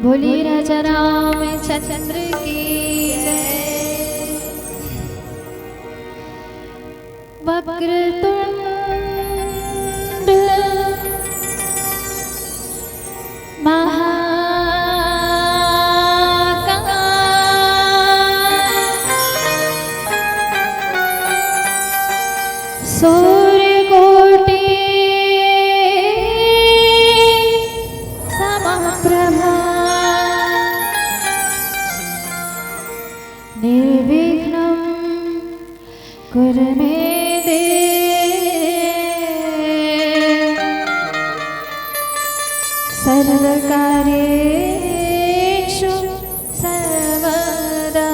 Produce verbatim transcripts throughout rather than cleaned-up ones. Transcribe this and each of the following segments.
बोलिए राजा रामचंद्र की जय। वक्रतुंड महाकाय सूर्यकोटि समप्रभा। निर्विघ्नं कुरु मे देव सर्वकार्येषु सर्वदा।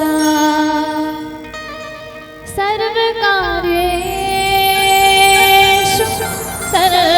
सर्वकार्येषु सर्वदा।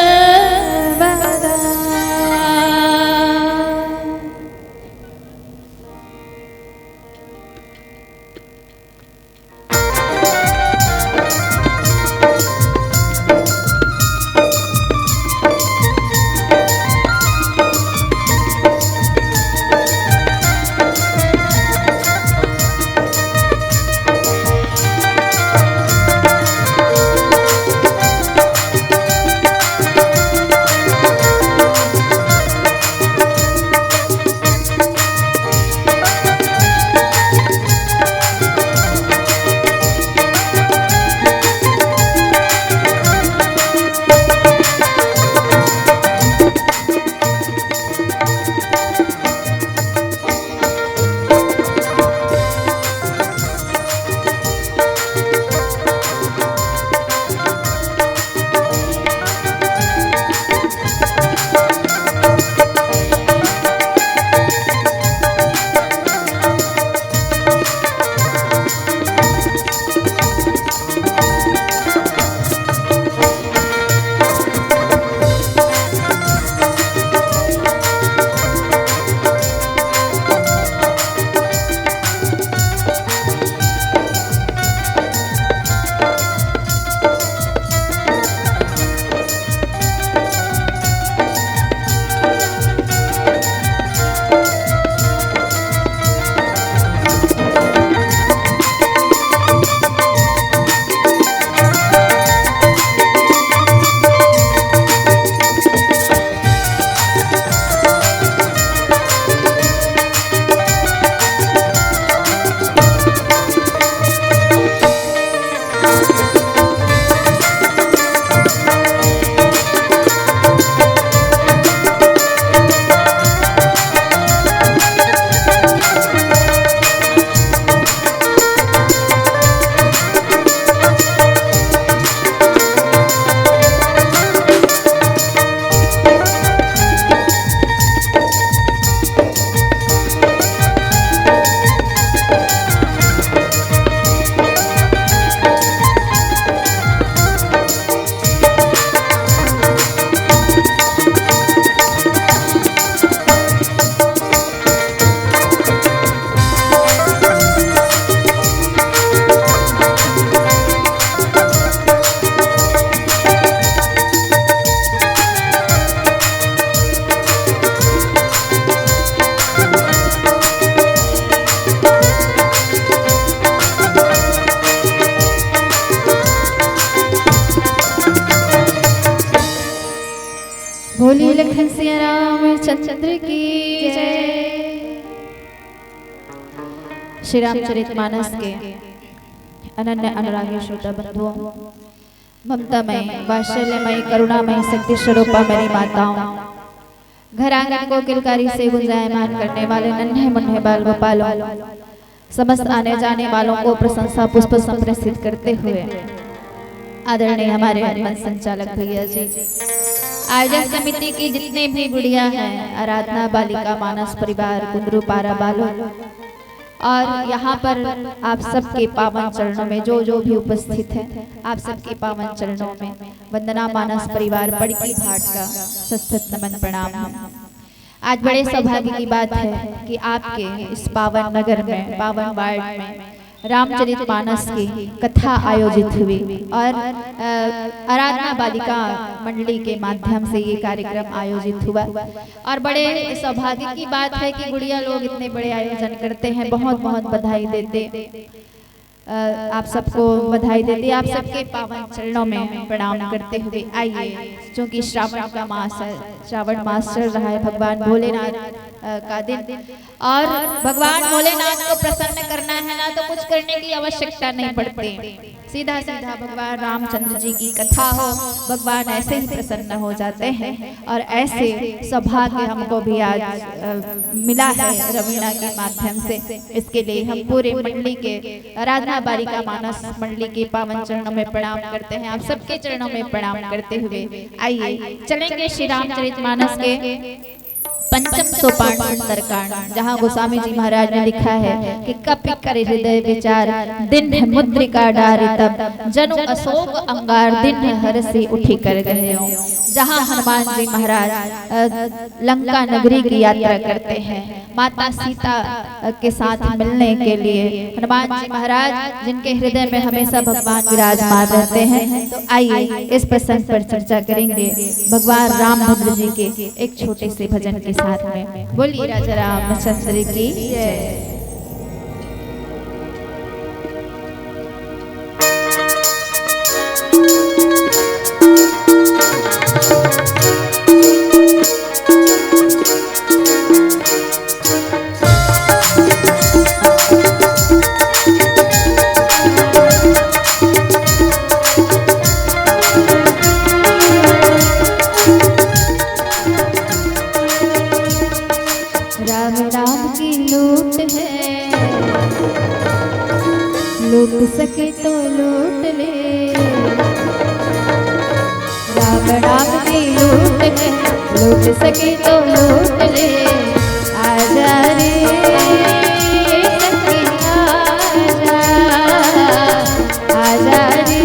बोलिए लखन सिया रामचंद्र की जय। श्री रामचरित मानस के अनन्य अनुरागी श्रोता बंधुओं, ममतामय, वात्सल्यमय, करुणामय शक्ति स्वरूपा मेरी माताओं, घर आंगन को किलकारी से गुंजायमान करने वाले नन्हे मुन्ने बाल गोपालों, समस्त आने जाने वालों को प्रशंसा पुष्प संप्रेषित करते हुए आदरणीय हमारे मंच संचालक भैया जी, आयोजन समिति की जितने भी गुड़िया हैं, आराधना बालिका मानस परिवार कुंदरू पारा बालोद, और यहाँ पर आप सबके पावन चरणों में जो जो भी उपस्थित हैं, आप सबके पावन चरणों में वंदना मानस परिवार बड़की भाट का सत सत नमन प्रणाम है। आज बड़े सौभाग्य की बात है कि आपके इस पावन नगर में, पावन वार्ड में रामचरित मानस की कथा आयोजित हुई और, अ, आराधना बालिका मंडली के माध्यम से ये कार्यक्रम आयोजित हुआ और बड़े सौभाग्य की बात है कि गुड़िया लोग इतने बड़े आयोजन करते हैं। बहुत बहुत बधाई देते, अ, आप सबको बधाई देते, आप सबके पावन चरणों में प्रणाम करते हुए आइए, क्योंकि श्रावण का मास है, श्रावण मास चल रहा है, भगवान भोलेनाथ, अ, का दिन, और भगवान भोलेनाथ को प्रसन्न करना है ना, तो कुछ करने की आवश्यकता नहीं पड़ती। सीधा सीधा भगवान रामचंद्र जी की कथा हो, भगवान ऐसे ही प्रसन्न हो जाते हैं। और ऐसे सौभाग्य हमको भी आज, अ, मिला है रवीना के माध्यम से। इसके लिए हम पूरे मंडली के, आराधना बालिका मानस मंडली के पावन चरणों में प्रणाम करते हैं, आप सबके चरणों में प्रणाम करते हुए आइए, चलेंगे श्री रामचरित मानस के पंचम सोपान सुंदरकांड, जहाँ गोस्वामी जी महाराज ने लिखा है कि कपि कर हृदय विचार, दीन्ह मुद्रिका डारि तब, जनु अशोक अंगार दीन्ह हरषि उठि कर गए। जहाँ हनुमान जी महाराज, अ, लंका नगरी की यात्रा करते हैं, माता सीता, अ, के साथ मिलने के लिए हनुमान जी महाराज, जिनके हृदय में हमेशा भगवान विराजमान रहते हैं, तो आइए इस प्रसंग पर चर्चा करेंगे भगवान रामभद्र जी के एक छोटे से भजन के साथ में। बोलिए राजा रामचंद्र की जय। राम नाम की लूट है, लूट सके तो लूट ले। राम नाम की लूट है, लूट सके तो लूट ले। आजा रे सखी आजा, आजा रे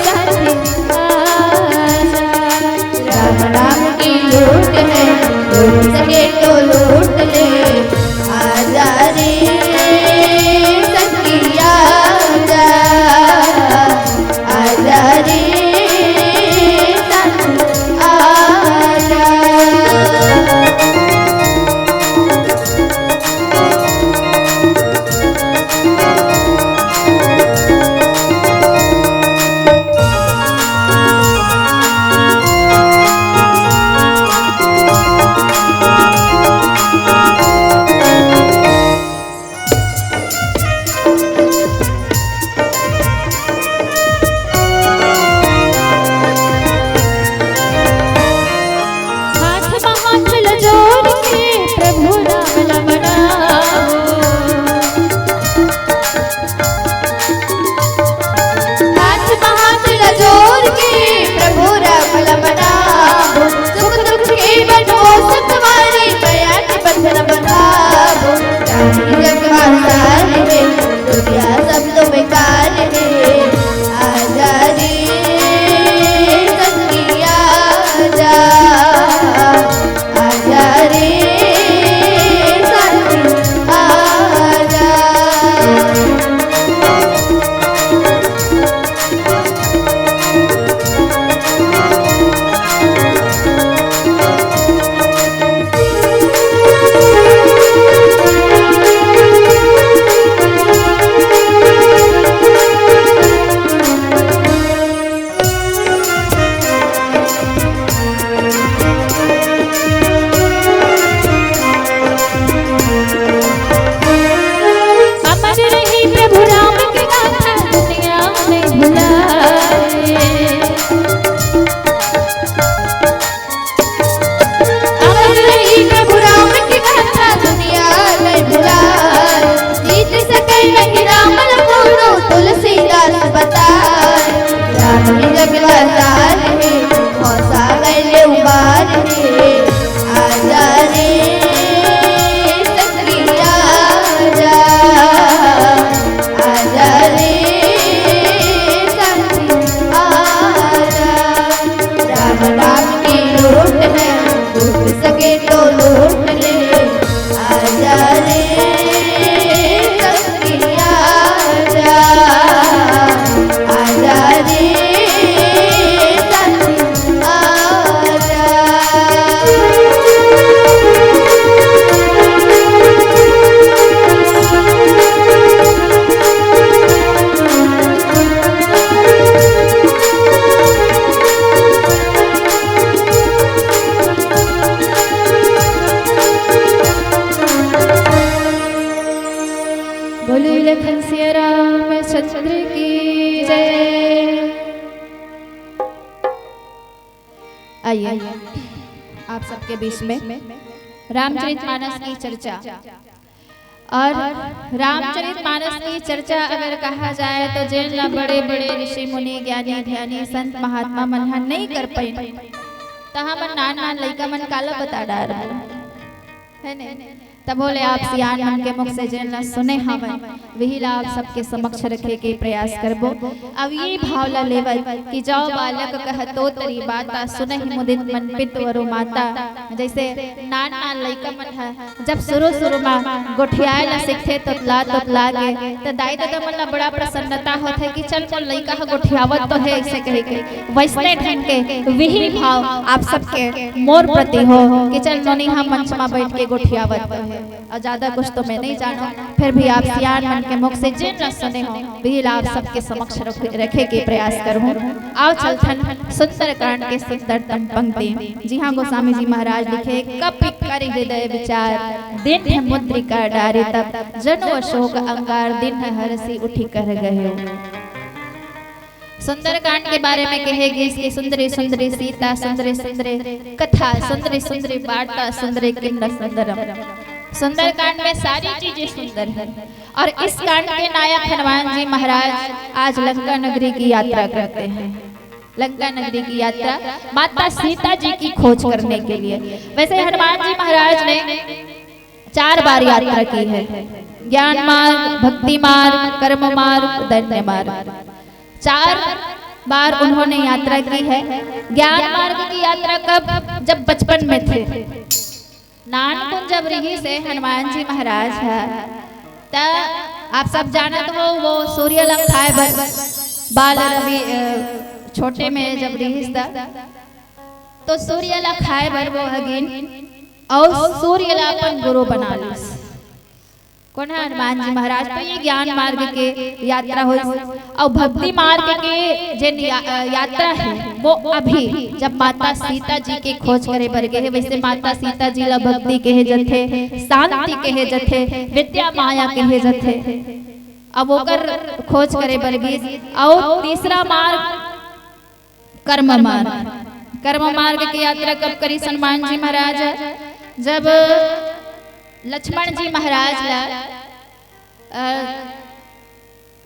साथी आजा। राम नाम की लूट है, लूट सके तो लूट ले। आजा रे सखी आजा, आजा रे साथी आजा। हाथ म हाथ ल जोड़ के प्रभु राम ल मनाओ। हाथ म हाथ ल जोड़ के प्रभु राम ल मनाओ। सुख दुख के बंटो सतवारी, मया के बंधन बंधाओ। राम ही जग मासाल में, दुनिया सब तो बेकार है। आजा रे सखी आजा, आजा रे साथी आजा। अमर रही प्रभु राम की गाथा, दुनिया में भुलाए। अमर रही प्रभु राम की गाथा, दुनिया में भुलाए। जीत सके नहीं राम लखनो, तुलसीदास बताए। राम ही जग मासाल है, मौसा गैले उबार है। आजा रे सखी आजा, आजा रे साथी आजा। राम नाम की लूट है, लूट सके तो लूट ले। आजा रे सखी आप सबके बीच में रामचरित मानस की चर्चा। और रामचरित मानस की चर्चा अगर कहा जाए तो जेन ला बड़े बड़े ऋषि मुनि, ज्ञानी ध्यानी, संत महात्मा मन ह नहीं कर पाइन, त हमन नान नान लइका मन काला बता डार, है ने? तभो ले आप सियान मन के मुख से जेन ला सुने हवन, वही ला आप सबके समक्ष रखे के प्रयास करबो। अब ये भाव ला लेवत कि "जो बालक कहत तो तरी बाता, सुनहि मुदित मन पित वरु माता।" जैसे नान नान लइका मन ह जब शुरू शुरू म गोठियाए ला सीखथे, तोतला तोतला के, त दाई ददा मन ला बड़ा प्रसन्नता होथे कि "चल, मोर लइका ह गोठियावत तो हे," ऐसे कहे के। वैसने ढंग के विही भाव आप सबके मोर प्रति हो कि "चल, नोनी ह मंच म बैठ के गोठियावत तो हे।" और ज्यादा कुछ तो मैं नहीं जानों, फिर भी आप सियान मन के मुख से जेन ला सुने हों, वही ला आप सबके समक्ष रख-, रखे के प्रयास करहूँ। आओ चलथन सुंदरकांड के सुंदरतम पंक्ति, जिहाँ गोस्वामी जी महाराज लिखे, "कपि करि हृदय विचार, दीन्ह मुद्रिका डारि तब, जनु अशोक अंगार, दीन्ह हरषि उठि कर गयो।" सुंदरकांड के बारे में कहे गिस कि "सुंदरी सुंदरी सीता, सुंदरी सुंदरी कथा, सुंदरी सुंदरी वार्ता, सुंदरी किम न सुंदरम।" सुंदरकांड में सारी चीजें सुंदर हैं। और इस कांड के नायक हनुमान जी महाराज आज लंका नगरी की यात्रा करते हैं। लंका नगरी की यात्रा माता सीता जी की खोज करने के लिए। वैसे हनुमान जी महाराज ने चार बार यात्रा की है: ज्ञान मार्ग, भक्ति मार्ग, कर्म मार्ग, दैन्य मार्ग। चार बार उन्होंने यात्रा की है। ज्ञान मार्ग की यात्रा कब? जब बचपन में थे। नानकुन जब रिहिस हे हनुमान जी महाराज ह, त आप सब जानत हो, वो सूर्य ला खाए बर बाल रवि, अ, छोटे में जब रिहिस त, तो सूर्य ला खाए बर वो ह गिन अउ सूर्य ला अपन गुरु बना लिस। कोन ह? हनुमान जी महाराज। तो ये ज्ञान मार्ग के यात्रा होइस। अउ भक्ति मार्ग के जेन या-, अ, यात्रा हे, वो अभी जब माता सीता जी के खोज करे बर गे हे, वैसे माता सीता जी ला भक्ति कहे जथे, शांति कहे जथे, विद्या माया कहे जथे। अब ओकर खोज करे बर गिस। अउ तीसरा मार्ग कर्म मार्ग। कर्म मार्ग के यात्रा कब करिस हनुमान जी महाराज? जब लक्ष्मण जी महाराज ला, अ,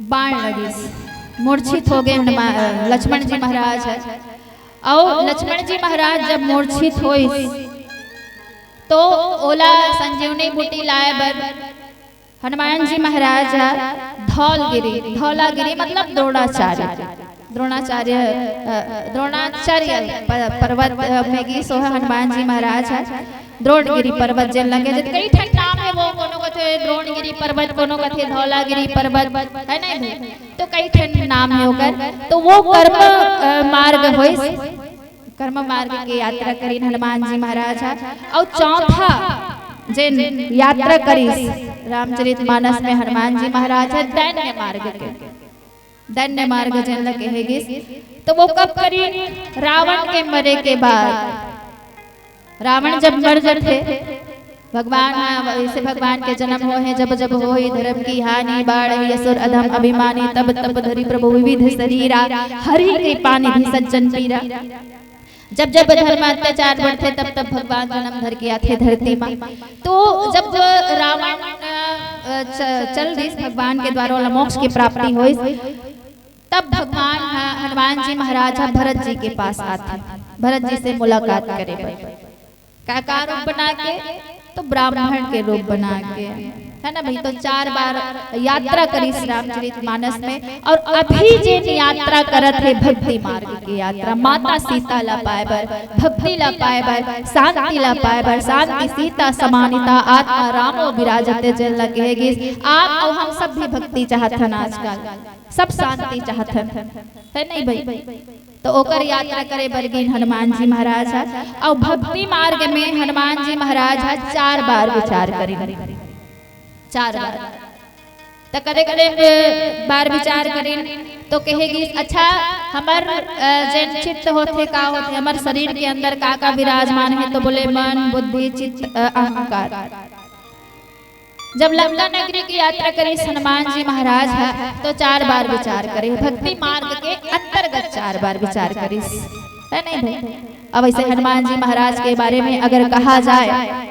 बाण लगिस, मूर्छित हो गए हनुमान, अ, लक्ष्मण जी महाराज ह। अउ लक्ष्मण जी महाराज जब मूर्छित होइस, तो ओला संजीवनी बूटी लाए बर हनुमान जी महाराज ह धौलगिरी, धौलागिरी मतलब द्रोणाचार्य, द्रोणाचार्य, अ, द्रोणाचार्य प-, पर्वत, अ, में गिस ओह हनुमान जी महाराज ह। द्रोणगिरी पर्वत जेन लगे, जत कई ठन नाम हे वो, कोनो कथे द्रोणगिरी पर्वत, कोनो कथे धौलागिरी पर्वत, है ना भाई? तो कई ठन नाम हे ओकर। तो वो कर्म, अ, मार्ग होइस, कर्म मार्ग के यात्रा करिन हनुमान जी महाराज ह। अउ चौथा जेन यात्रा करिस रामचरित मानस में हनुमान जी महाराज ह, दैन्य मार्ग के, दैन्य मार्ग जेन ल कहे गिस। तो वो कब करिन? रावण के मरे के बाद। रावण जब मर जथे, भगवान ह, वैसे भगवान के जन्म होहे, "जब जब होई धर्म की हानि, बाढ़ही असुर अधम अभिमानी, तब तब धरि प्रभु विविध शरीरा, हरि कृपा निधि सज्जन पीरा।" जब जब धर्म अत्याचार बढ़थे, तब तब भगवान जन्म धर के आथे धरती मा। तो जब रावण, अ, च-, चल दिस भगवान के द्वारा, ओला मोक्ष के प्राप्ति होइस, तब भगवान ह, हनुमान जी महाराज ह भरत जी के पास आथे, भरत जी से मुलाकात करे बर। का, का रूप बना के? तो ब्राह्मण के रूप बना के, है ना भाई? तो चार बार यात्रा करिस रामचरित मानस में, अउ अभी जेन यात्रा करत हे भक्ति मार्ग के यात्रा, माता सीता ला पाए बर, भक्ति ला पाए बर, शांति ला पाए बर, शांति सीता समानिता आत्मा रामो विराजते जेन ला कहे गिस। आप अउ हम सब भी भक्ति चाहत हन आजकल, सब शांति चाहत हन, है नहीं भाई? तो ओकर यात्रा करे बर गिन हनुमान जी महाराज ह। अउ भक्ति मार्ग में हनुमान जी महाराज ह चार बार विचार करिन, चार बार। त कते कते बार विचार करिन, तो कहे गिस, "अच्छा, हमर, अ, जेन चित्त होथे, का होथे, हमर शरीर के अंदर का का विराजमान हे?" तो बोले, "मन, बुद्धि, चित्त, अ, अहंकार।" जब लंका नगरी की यात्रा करिस हनुमान जी महाराज ह, तो चार बार विचार करे, भक्ति मार्ग के अंतर्गत चार बार विचार करिस, है नहीं भाई? अब ऐसे हनुमान जी महाराज के बारे में अगर कहा जाए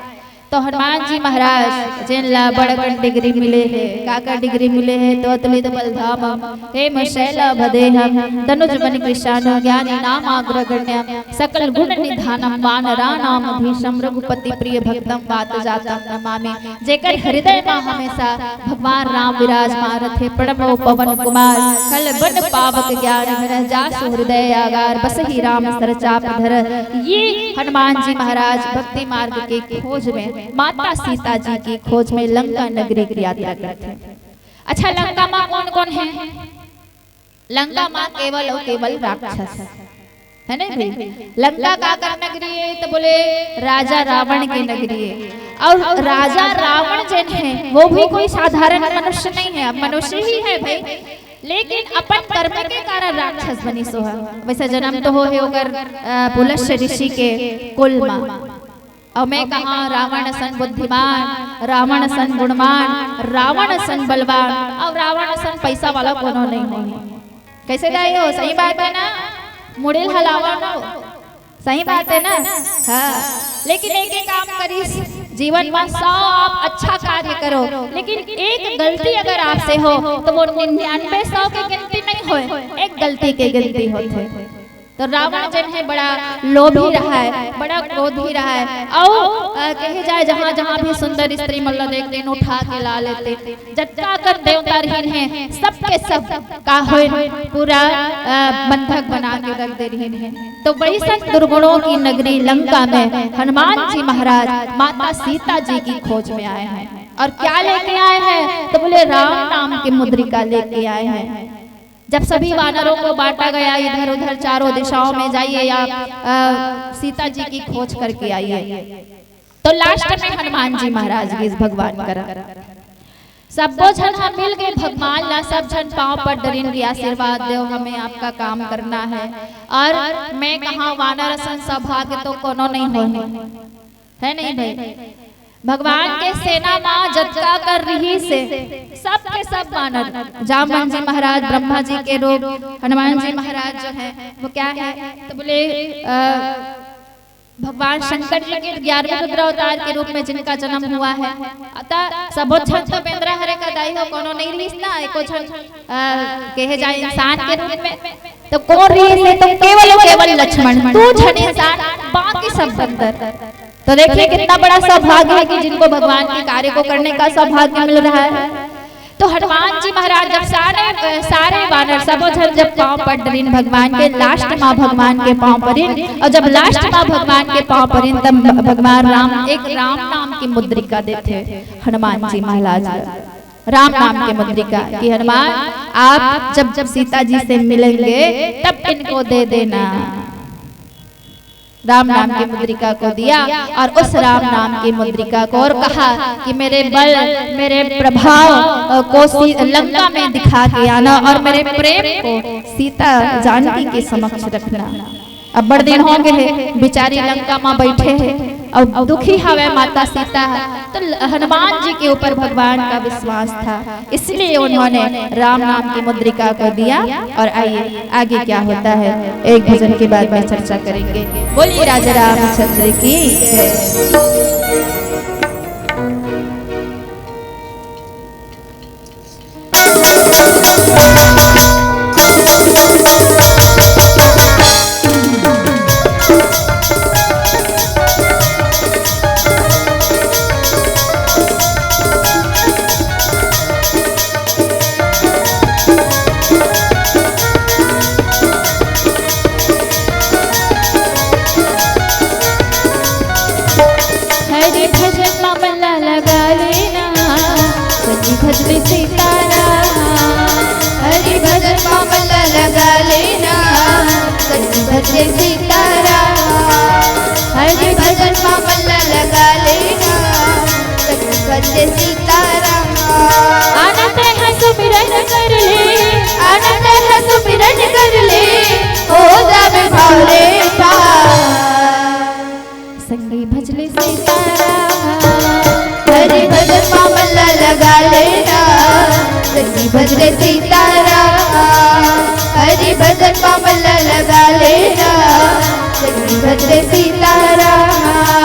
तो हनुमान जी महाराज जेन ला बड़ अकन डिग्री मिले हे, काकर डिग्री मिले हे, तो अतुलित बल धामम हेम शैल भदेहम दनुज बन कृशानु ज्ञानी नामाग्रगण्यम सकल गुण निधानम वानराणाम भीषम रघुपति प्रिय भक्तम वात जातम नमामि। जेकर हृदय मा हमेशा भगवान राम विराजमान रथे। प्रणमो पवन कुमार कल बन पावक ज्ञान घन जासु हृदय आगार बसहि राम सर चाप धर। ये हनुमान जी महाराज भक्ति मार्ग के खोज में माता सीता जी की खोज में लंका नगरी की यात्रा करते हैं। अच्छा, लंका मा कौन कौन है? लंका मा केवल और केवल राक्षस है ना भाई? लंका काकर नगरी है? तो बोले राजा रावण की नगरी है। और राजा रावण जेन है वो भी कोई साधारण मनुष्य नहीं है, मनुष्य ही है भाई, लेकिन अपन कर्म के कारण राक्षस बनिस हे। वैसे जन्म तो हो हे ओकर, अ, पुलस्त्य ऋषि के कुल मा। अउ मैं कहा रावण असन बुद्धिमान, रावण असन गुणवान, रावण असन बलवान, अउ रावण असन पैसा वाला कोनो नहीं होही। कैसे दाई हो? सही बात है ना? मुड़िल हलावा ना हो। सही बात है ना? हाँ। लेकिन एक एक काम करिस, जीवन मा सौ आप अच्छा कार्य करो, लेकिन एक गलती अगर आपसे हो तो वो निन्यानवे सौ के गिनती नहीं होए, एक गलती के गिनती होथे। तो रावण जेन है बड़ा लोभी रहा है, बड़ा क्रोधी रहा है। अउ, अ, कहे जाए जहाँ जहाँ भी सुंदर स्त्री मन ला देखते उठा के ला लेते। जतका अकन देवता रहिन हे, सबके सब का होय पूरा, अ, बंधक बना के रख दे रहिन हे। तो वैसन दुर्गुणों की नगरी लंका में हनुमान जी महाराज माता सीता जी की खोज में आए हैं। और क्या लेके आए हैं? तो बोले राम नाम की मुद्रिका लेके आए हैं। जब सभी वानरों को बांटा गया, इधर उधर चारों दिशाओं में जाइए आप, अ, सीता जी की खोज करके आइए। तो लास्ट में हनुमान जी महाराज गिस भगवान करा। सब्बो झन ह मिल के भगवान ला सब झन पांव पर डरिन के आशीर्वाद देव, हमें आपका काम करना है। और मैं कहा वानर असन सौभाग्य तो कोनो नहीं होय, है नहीं भाई? भगवान के सेना मा जतका अकन रिहिस हे, सब के सब वानर, जामवंत जी महाराज, ब्रह्मा जी के रूप, हनुमान जी महाराज जो है वो क्या है तो बोले, अ, भगवान शंकर जी के ग्यारहवें रुद्र अवतार के रूप में जिनका जन्म हुआ है। अतः सबो झन तो बेंदरा हरे का दाई हो, कोनो नहीं रिहिस ना, एको झन, अ, कहे जाए इंसान के रूप में। तो कौन रिहिस हे? तो केवल और केवल लक्ष्मण, दू झन इंसान, बाकी सब बंदर। तो देखिए कितना बड़ा सौभाग्य है कि जिनको भगवान के कार्य को करने का सौभाग्य मिल रहा है। तो हनुमान जी महाराज जब सारे, अ, सारे वानर सबो झन जब पांव पर डरिन भगवान के, लास्ट मा भगवान के पांव परिन, और जब लास्ट मा भगवान के पांव परिन तब भगवान राम एक राम नाम की मुद्रिका देथे हनुमान जी महाराज को। राम नाम की मुद्रिका कि हनुमान आप जब, जब सीता जी से मिलेंगे तब इनको दे देना। राम नाम की मुद्रिका को दिया और उस राम नाम की मुद्रिका को, और कहा कि मेरे बल, मेरे प्रभाव, अ, को सी-, लंका में दिखा के आना और मेरे प्रेम को सीता जानकी के समक्ष रखना। अब बड़ दिन हो गए हे, बिचारी लंका मा बैठे हे और दुखी हवे माता सीता, तो ल-, हनुमान जी के ऊपर भगवान का विश्वास था। इसलिए उन्होंने राम नाम की मुद्रिका को दिया। और आइए आगे क्या होता है, एक भजन के बाद में चर्चा करेंगे। बोलिए राजा रामचंद्र की जय। हरि भजन मा मन ला लगा लेना, सखी भजन सीताराम। हरि भजन मा मन ला लगा लेना, सखी भजन सीताराम। हरि भजन मा मन ला लगा लेना, सखी भजन सीताराम। आनंद है सुमिरन कर ले, आनंद है सुमिरन कर ले, हो जावे भाव रे पार। संगी भजले सीताराम। हरि भजन मा मन ला लगा लेना, संगी भजले सीताराम। हरि भजन मा मन ला लगा लेना, संगी भजले जय सीताराम।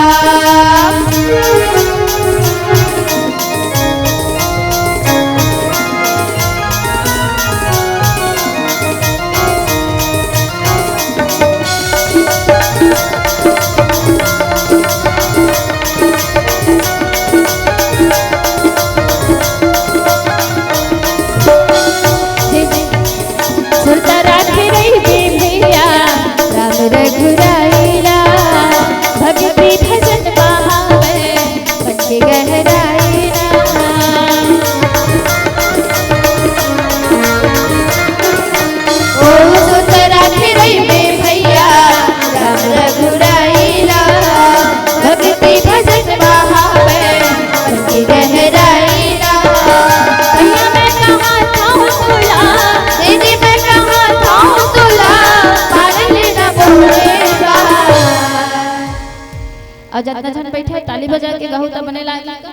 सुरता राखे रहिबे भैया, राम रघुराई ला। भक्ति भजन बहावे, मन के गहराई ला। ओ सुरता राखे रहिबे भैया, राम रघुराई ला। भक्ति भजन बहावे, मन के गहराई ला। भैया मैं कहाँ था तोला, दीदी मैं कहाँ था तोला, पार लेना बोले बा। अउ जतना झन बइठे हो, ताली बजा के गाहू त बने लागही का?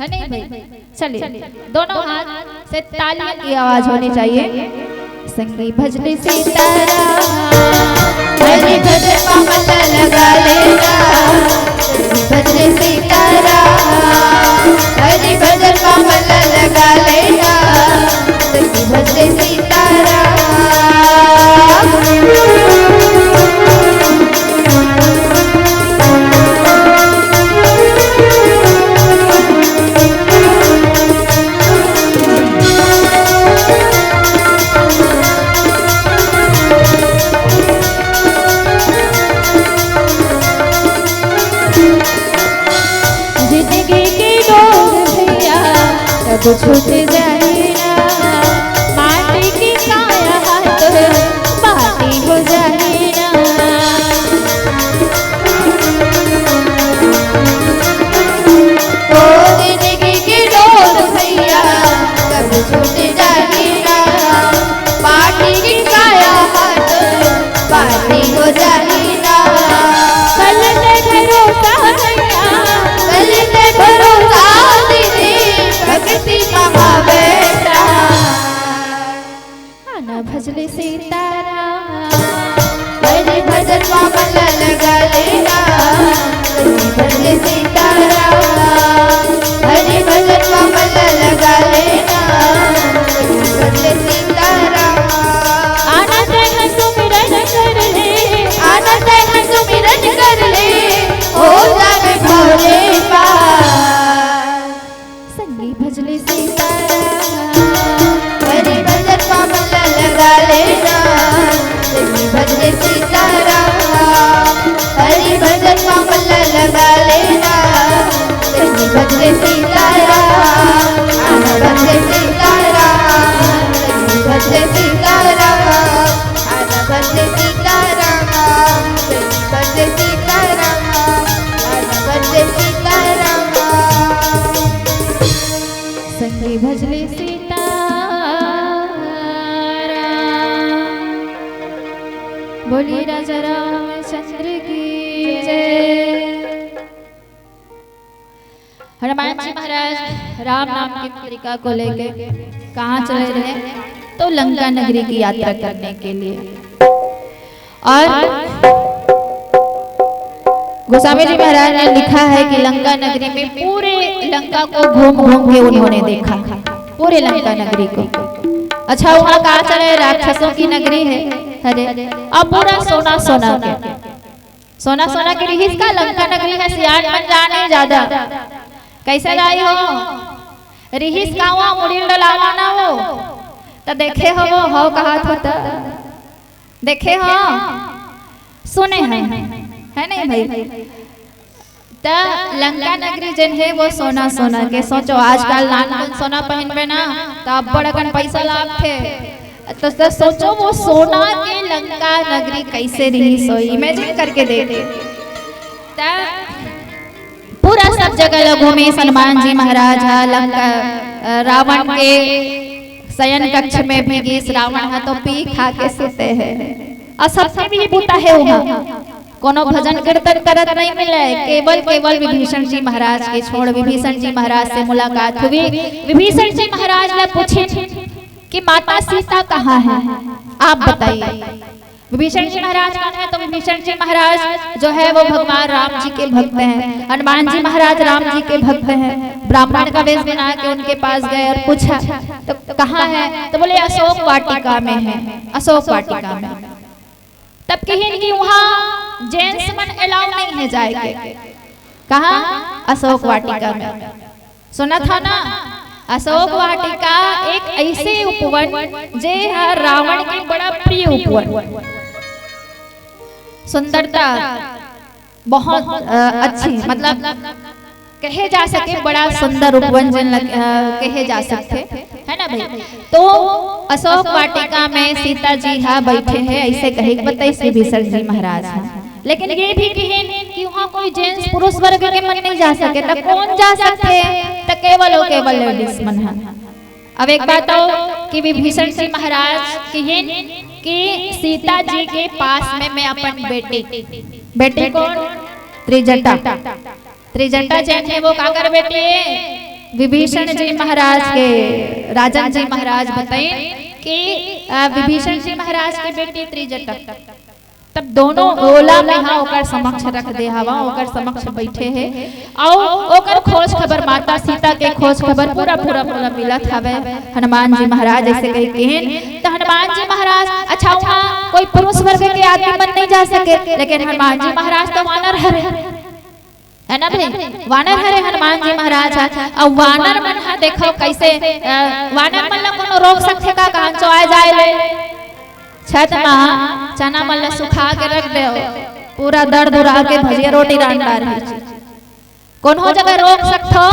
है नहीं भाई? चलिए, दोनों हाथ से तालियों की आवाज होनी चाहिए। संगी भजले सीताराम, हरि भजन पामल लगा लेना। संगी भजले सीताराम, हरि भजन पामल लगा लेना। संगी भजले सीताराम। जिंदगी के डोर भैया कब छूट जाए ना, माटी के काया हाथ माटी हो जाए ना। ओ जिंदगी के डोर भैया कब छूट जाए ना, माटी के काया हाथ पानी हो जाई ना। कल ते भरोसा भैया, कल ते भरोसा दीदी, भक्ति महाबेटा। आना भजले सीताराम, हरि भजन पामल लगा लेना। हरि भजले सीताराम, हरि भजन पामल लगा लेना। हरि भजले सीताराम। आना तैं सुमिरन कर ले, आना तैं सुमिरन कर ले, हो जाबे भोले पार। संगी भजले सीताराम, हरि भजन पामल लगा लेना। संगी भजले सीताराम, हरि भजन पामल लगा लेना। संगी भजले सीताराम, आना भजले सीताराम, संगी भजले सीताराम, आना भजले सीताराम, संगी भजले सीताराम, आना भजले सीताराम। संगी भजले सीताराम। बोलिए राजा रामचंद्र की जय। हनुमान जी महाराज राम नाम की मुद्रिका को लेके कहाँ चले रहे? तो लंका नगरी की यात्रा करने के लिए। और गोस्वामी जी महाराज ने लिखा है कि लंका नगरी में पूरे लंका को घूम घूम के उन्होंने देखा, पूरे लंका नगरी को। अच्छा, वहाँ कहाँ चले? राक्षसों की नगरी है। अरे, अब पूरा सोना सोना के, सोना सोना के रिहिस का लंका नगरी है। सियान मन जाने ज्यादा। कैसे गा हो? रिहिस का वहाँ मुड़ी डोलावा ना हो, त देखे हो वो, हो कहा था त देखे हो, सुने हैं, है नहीं भाई? त लंका नगरी जेन हे वो सोना सोना के। सोचो, आजकल नानकुन सोना पहिनबे ना, त अब्बड़ अकन पइसा लागथे। त, त सोचो वो सोना के लंका नगरी कइसे रिहिस होही, imagine करके देख। त पूरा सब जगह ल घूमिस हनुमान जी महाराज ह। लंका, अ, रावण के शयन कक्ष में भी गिस। रावण ह तो पी खा के सुते हे, अउ सबके भी बुता हे उहाँ। कोनो भजन कीर्तन करत नहीं मिले, केवल, केवल विभीषण जी महाराज के छोड़। विभीषण जी महाराज से मुलाकात हुई। विभीषण जी महाराज ला पूछे कि माता सीता कहाँ है, आप बताइए। विभीषण जी महाराज कौन है? तो विभीषण जी महाराज जो है, वो भगवान राम जी के भक्त हैं। हनुमान जी महाराज राम जी के भक्त हैं। ब्राह्मण का वेश बना के उनके पास गए और पूछा, तो कहाँ है? तो बोले, "अशोक वाटिका में है, अशोक वाटिका में।" तब कहिन कि वहाँ जेंट्स मन अलाउ नहीं है जाए के। कहाँ? अशोक वाटिका में। सुनत हव ना, अशोक वाटिका एक ऐसे उपवन, जे ह रावण के बड़ा प्रिय उपवन। सुंदरता बहुत, अ, अच्छी, मतलब, कहे जा सके, बड़ा सुंदर उपवन जेन ल, अ, कहे जा सकथे, है ना भाई? तो अशोक वाटिका में सीता जी ह बैठे हे, ऐसे कहे के बताइस विभीषण जी महाराज ह। लेकिन ये भी कहिन कि वहाँ कोई जेंट्स पुरुष वर्ग के मन नहीं जा सके, त कौन जा सकथे? त केवल अउ केवल लेडीज मन ह। अब एक बात अउ कि विभीषण जी महाराज कहिन कि सीता जी के पास में मैं अपन बेटी, बेटी कौन? त्रिजटा। त्रिजटा जेन हे, वो काकर बेटी हे? विभीषण जी महाराज के, राजन जी महाराज बताइन कि, अ, विभीषण जी महाराज के बेटी त्रिजटा। तब दोनों ओला में ह ओकर समक्ष रख दे हवय, ओकर समक्ष बैठे हे, अउ ओकर खोज खबर, माता सीता के खोज खबर पूरा पूरा पूरा मिलत हवय। हनुमान जी महाराज ऐसे कहि कहिन, त हनुमान जी महाराज, अच्छा, वहाँ कोई पुरुष वर्ग के आदमी मन नहीं जा सके, लेकिन हनुमान जी महाराज तो वानर हरे, है ना भाई? वानर हरे हनुमान जी महाराज ह। अउ वानर मन ह देखव कैसे, अ, वानर मन ल कोनो रोक सकथे का, कहाँ चो आए जाए ले? छत मा चना मन ल सुखा के रख देव, पूरा दर दुरा के भजिया रोटी रांध डारही। कोनो जगह रोक सकथो?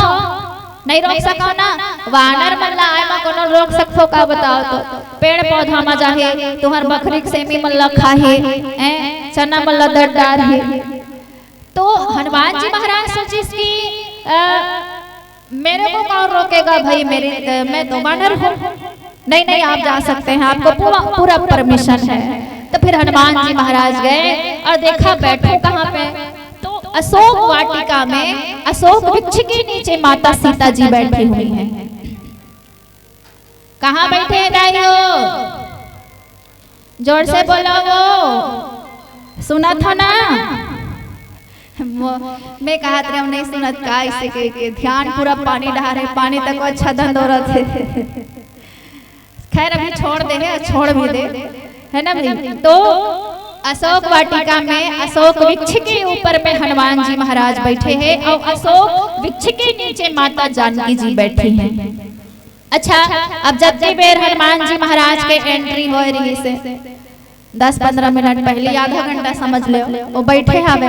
नहीं रोक सको ना। वानर मन ल आए मा कोनो रोक सकथो का, बताओ तो? पेड़ पौधा मा जाही, तुहर बखरी के सेमी मन ल खाही, हैं? चना मन ल दर डारही। तो हनुमान जी महाराज सोचिस कि, अ, मेरे को कौन रोकेगा भाई, मेरी, अ, मैं तो वानर हूँ। नहीं, नहीं, आप जा सकते हैं, आपको पूरा, पूरा परमिशन है। तो फिर हनुमान जी महाराज गए और देखा, बैठो कहाँ पे? तो अशोक वाटिका में, अशोक वृक्ष के नीचे माता सीता जी बैठी हुई हैं। कहाँ बैठे हैं दाई हो? जोर से बोलो वो। सुनत हो ना? मो-, मैं कहत रहे हूँ, नहीं सुनत का, इसे के, के ध्यान पूरा पानी डहार हे, पानी तक वो अच्छा धंधो रहत हे। खैर, अभी छोड़ दे हे, छोड़ भी दे, है ना भाई? तो अशोक वाटिका में अशोक वृक्ष के ऊपर में हनुमान जी महाराज बैठे हैं और अशोक वृक्ष के नीचे माता जानकी जी बैठी हैं। अच्छा, अब जतके बेर हनुमान जी महाराज के एंट्री होए रहिस हे, दस पंद्रह मिनट पहले, आधा घंटा समझ लो, वो बैठे हवे।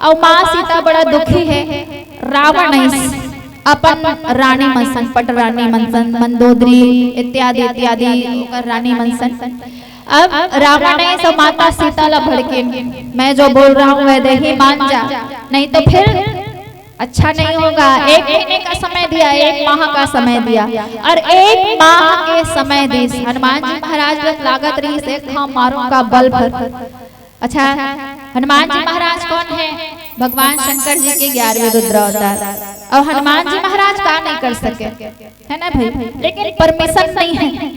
अउ माँ सीता बड़ा दुखी हे, रावण अइस अपन रानी मन संग, पट रानी मन संग, मंदोदरी इत्यादि इत्यादि ओकर रानी मन संग। अब रावण अइस माता सीता ला भड़के, "मैं जो बोल रहा हूँ वैदेही मान जा, नहीं तो फिर अच्छा नहीं होगा।" एक महीने का समय दिया, एक माह का समय दिया, और एक माह के समय दिस हनुमान जी महाराज ला लागत रहिस एक घाव मारूंगा बल भर। अच्छा, हनुमान जी महाराज कौन है? भगवान शंकर जी के ग्यारहवें रुद्र अवतार। और हनुमान जी महाराज का नहीं कर सके, है ना भाई? लेकिन परमिशन नहीं है।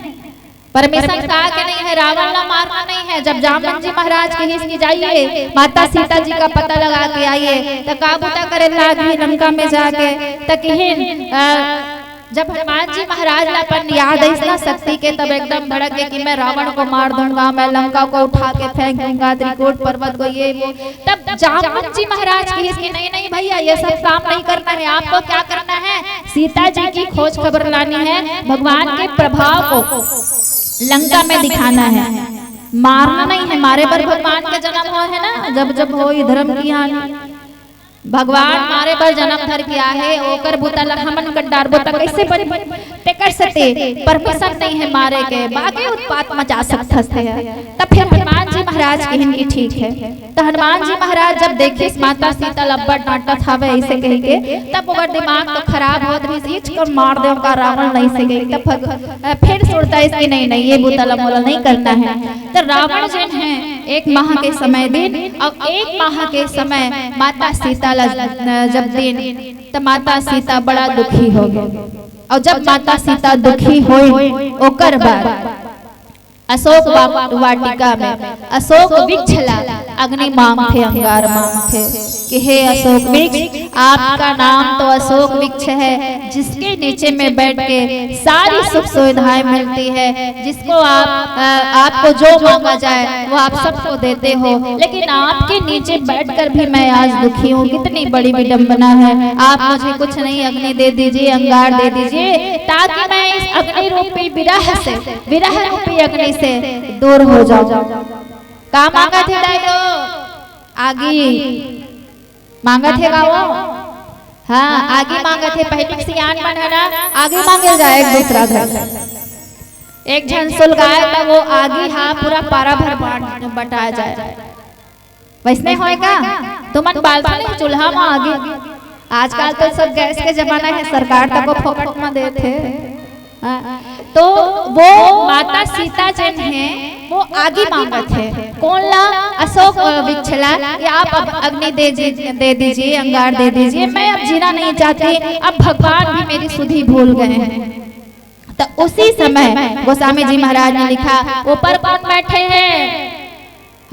परमिशन का के नहीं है, रावण ला मारना नहीं है। जब जामन जी महाराज कहिस कि जाइए, माता सीता जी का पता लगा के आइए, तो का बुता करे लागी लंका में जाके? तो कहिन, अ, जब हनुमान जी महाराज ला अपन याद अइस ना शक्ति के, तब एकदम भड़क के कि "मैं रावण को मार दूंगा, मैं लंका को उठा के फेंक दूंगा, त्रिकूट पर्वत को, ये वो।" तब जामवंत जी महाराज कहिस कि "नहीं, नहीं भैया, ये सब काम नहीं करना है, आपको क्या करना है, सीता जी की खोज खबर लानी है, भगवान के प्रभाव को लंका में दिखाना है, मारना नहीं है।" मारे बर भगवान के जन्म होय हे ना, जब जब होय धर्म की हानि। भगवान मारे बर जन्म धर के आहे, ओकर बुता ला हमन कर डारबो त कइसे बनही? तेकर सेती परमिशन नहीं है मारे के, बाकी उत्पात मचा सकथस ते ह। त फिर हनुमान जी महाराज कहिन कि ठीक है। त हनुमान जी महाराज जब देखिस माता सीता ला अब्बड़ डांटत हवे अइसे कहिके, तब ओकर दिमाग तो खराब होत रहिस, "इच कर मार देव का रावण नहीं से गई।" तब भग-, फिर सुरता अइस कि नहीं, नहीं, ये बुता ला मोला नहीं करना है। त रावण जेन है, एक माह के समय दिन अउ एक माह के समय माता सीता ला, अ, जब दिन, त माता सीता बड़ा दुखी हो गई। अउ जब माता सीता दुखी होई, ओकर बाद अशोक वा-, वाटिका में अशोक वृक्ष ला अग्नि मांगथे, अंगार मांगथे कि हे अशोक वृक्ष, आपका नाम तो अशोक वृक्ष है, जिसके नीचे में बैठ के सारी सुख सुविधाएं मिलती है, जिसको आप, अ, आपको जो मांगा जाए वो आप सबको देते हो, लेकिन आपके नीचे बैठकर भी मैं आज दुखी हूँ। कितनी बड़ी विडंबना है। आप मुझे कुछ नहीं, अग्नि दे दीजिए, अंगार दे दीजिए, ताकि मैं इस अग्नि रूपी विरह से, विरह रूपी अग्नि से दूर हो जाऊं। का मांगत हे दाई हो? आगी मांगत हे का वो? हाँ, आगी मांगत हे। पहिली सियान मन है ना, आगी मांगे जाए एक दूसरा घर। एक झन सुलगाए त वो आगी हा पूरा पारा भर बांट, बटा जाए। वैसने होय का? तुमन बालथव नहीं चूल्हा म आगी? आजकल तो सब गैस के जमाना है, सरकार तको फोकट म देथे। हाँ, तो वो माता सीता जन है, वो आगी मांगत है। कौन ला? अशोक, अ, वृक्ष ला कि आप अब अग्नि दे जी-, दे दीजिए, अंगार दे दीजिए, मैं अब जीना नहीं चाहती, अब भगवान भी मेरी सुधि भूल गए हैं। तो उसी समय गोस्वामी जी महाराज ने लिखा, ऊपर कौन बैठे हैं?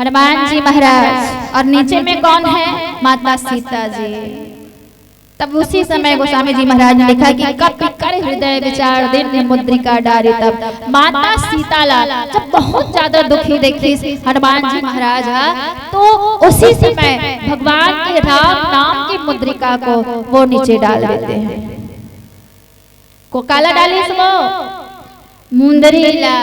हनुमान जी महाराज। और नीचे में कौन है? माता सीता जी। तब उसी समय गोस्वामी जी महाराज ने लिखा कि कपि कर हृदय विचार दीन मुद्रिका डारी। तब माता सीता ला जब बहुत ज्यादा दुखी देखिस हनुमान जी महाराज हा, तो उसी समय भगवान के राम नाम की मुद्रिका को वो नीचे डाल देते हैं। को काला डालिस वो? मुंदरी ला।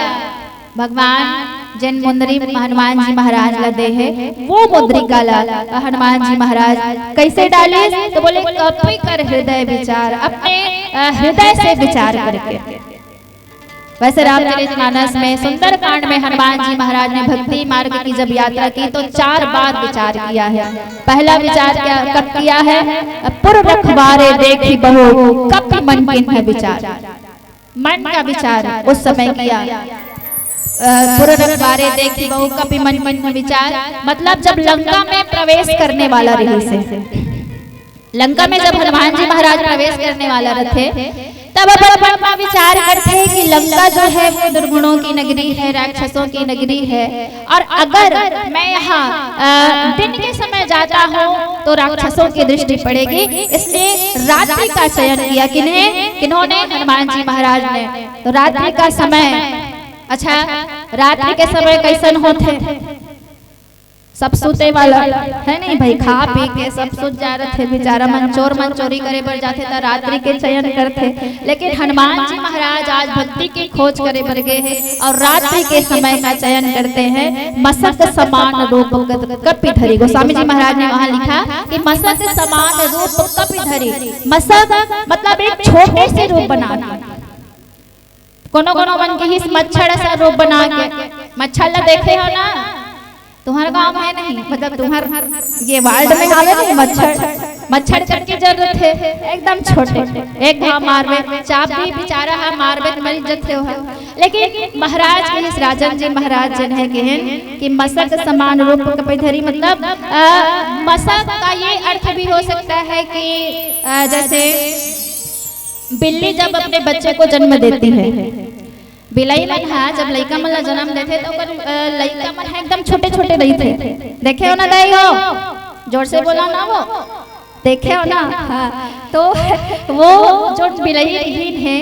भगवान जेन मुंदरी हनुमान जी महाराज ला दे हे, वो मुद्रिका ला हनुमान जी महाराज कैसे डालिस? तो बोले, कपि कर हृदय विचार, अपने, अ, हृदय से विचार करके। वैसे रामचरितमानस में सुंदरकांड में हनुमान जी महाराज ने भक्ति मार्ग की जब यात्रा की तो चार बार विचार किया है। पहला विचार क्या, कब किया है? पुर रखवारे देखि बहु कपि मन कीन्ह विचार। मन का विचार उस समय किया। अ, पुर रखवारे देखि बहु कपि मन कीन्ह विचार, मतलब जब लंका में प्रवेश करने वाला रहिस हे, लंका में जब हनुमान जी महाराज प्रवेश करने वाला रथे, तब अपन मन म विचार करथे कि लंका जो है वो दुर्गुणों की नगरी है, राक्षसों की नगरी है, और अगर मैं यहाँ, अ, दिन के समय जाता हूँ तो राक्षसों की दृष्टि पड़ेगी, इसलिए रात्रि का चयन किया। किन्हें? किन्होंने? हनुमान जी महाराज ने। तो रात्रि का समय, अच्छा, रात्रि के समय कैसन होथे? सब सुते वाला है नहीं भाई, खा पी के सब सुत जा रहे थे। बेचारा मन, चोर मन चोरी करे बर जाथे त रात्रि के चयन करथे, लेकिन हनुमान जी महाराज आज भक्ति के खोज करे बर गे हे और रात्रि के समय का चयन करते हैं। मसक समान रूप कपि धरी। गोस्वामी जी महाराज ने वहां लिखा कि मसक समान रूप कपि धरी। मसक मतलब एक छोटे से रूप बना के, कोनो कोनो मन के हिस मच्छर असन रूप बना के। मच्छर ला देखे हो ना? तुम्हार गांव में नहीं, मतलब तुम्हार ये वार्ड में आवे नहीं मच्छर। मच्छर करके जरूरत है, एकदम छोटे। एक घाव मारबे, चाबी बेचारा हा मारबे त मर जथे हो। लेकिन महाराज के हिस राजन जी महाराज जन है कहेन कि मसक समान रूप कपि धरी, मतलब, अ, मसक का ये अर्थ भी हो सकता है कि, अ, जैसे बिल्ली जब अपने बच्चे को जन्म देती है, बिलाई मन हा जब लइका मन ला जन्म देथे त ओकर, अ, लइका मन हा एकदम छोटे-छोटे रहिथे। देखे हो ना दाई हो? जोर से बोला ना वो। देखे हो ना? हाँ। तो वो जो बिलाई रहिन हे,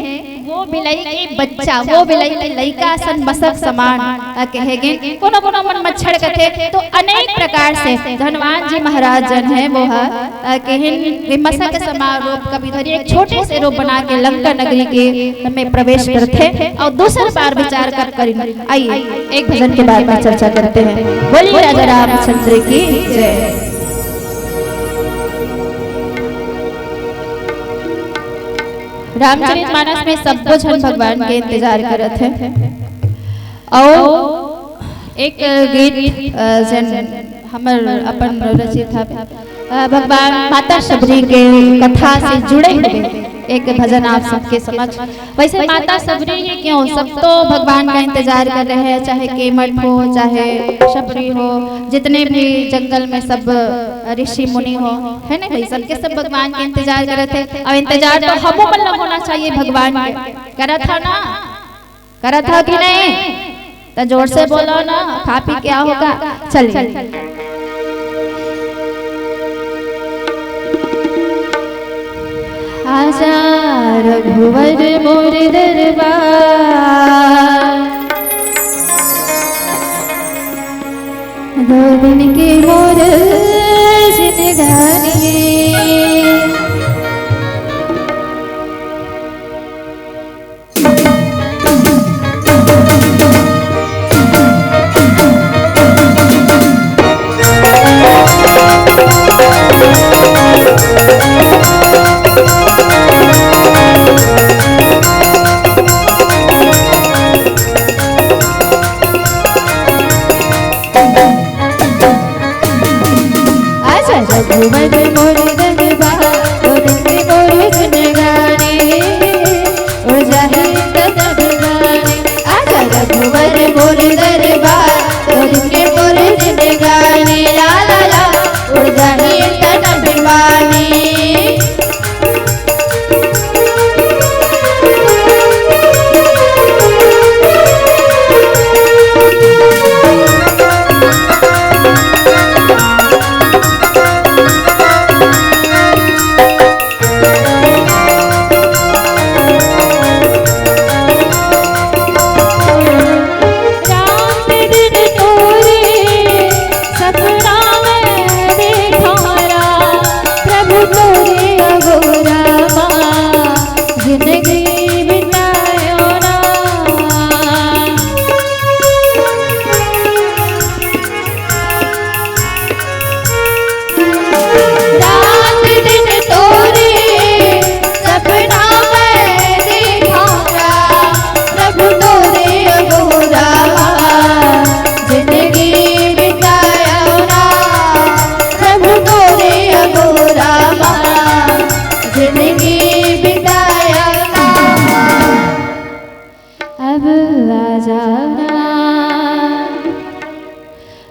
वो बिलाई के बच्चा, वो बिलाई के लइका असन मसक समान, अ, कहे गे। कोनो कोनो मन मच्छर कथे, तो अनेक प्रकार से हनुमान जी महाराज जन है वो हा, अ, कहेन कि मसक समान रूप कपि धरी, एक छोटे से रूप बना के लंका नगरी के में प्रवेश करथे और दूसर बार विचार कर करिन। आइए, एक भजन के बाद में चर्चा करते हैं। बोलिए राजा रामचंद्र की जय। रामचरितमानस में सब्बो झन भगवान के इंतजार करत हे। अउ एक गीत, अ, जन हमर अपन रचित हे, अ, भगवान माता शबरी के कथा से जुड़े हुए एक भजन आप सबके समक्ष। वैसे माता शबरी ही क्यों, सब तो भगवान का इंतजार कर रहे हैं, चाहे केमठ हो, चाहे शबरी हो, जितने भी जंगल में सब ऋषि मुनि हो, है ना भाई, सबके सब भगवान के इंतजार करत हे। अब इंतजार तो हमो मन ला होना चाहिए भगवान के। करत हो ना? करत हो कि नहीं? तो जोर से बोलो ना, खा पी के आओगा। चलिए। आजा रघुवर मोर दरबार, दो दिन के मोर जिंदगानी। आजा रघुवर मोर दरबार, तोर के मोर जिंदगानी। उड़ जाही तन अभिमानी। आजा रघुवर मोर दरबार, तोर के मोर जिंदगानी। ला ला ला, उड़ जाही तन अभिमानी। रात दिन तोरे सपना मैं देखा राम, प्रभु तोरे अगोरा माँ, जिंदगी बितायो ना। रात दिन तोरे सपना मैं देखा राम, प्रभु तोरे अगोरा माँ, जिंदगी बितायो ना। प्रभु तोरे अगोरा माँ, जिंदगी बितायो ना। अब आ जाना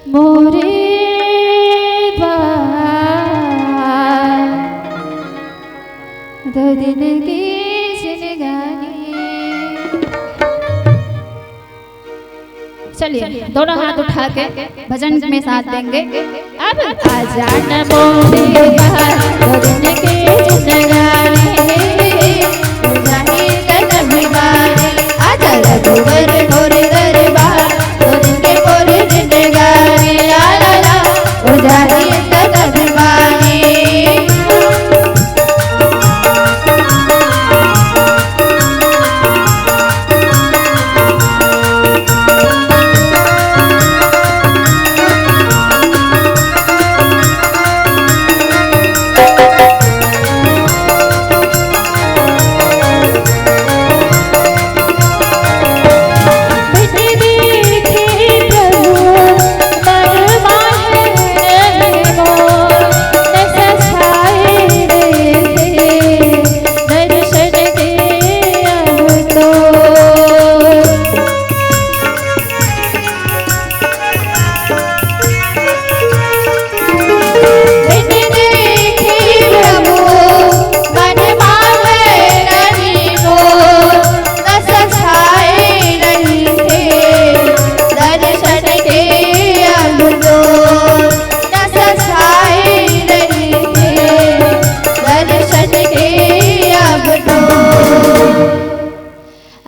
मोरे द्वार, दो दिन की जिंदगानी। चलिए, दोनों हाथ उठा के भजन में साथ देंगे। अब आजा न मोरे बहार, गोविंद के जिंदगानी। उजाही तन अभिमानी। आजा रघुवर मोरे दरबार, गोविंद के मोरे जिंदगानी। ला ला ला, उजाही तन अभिमानी।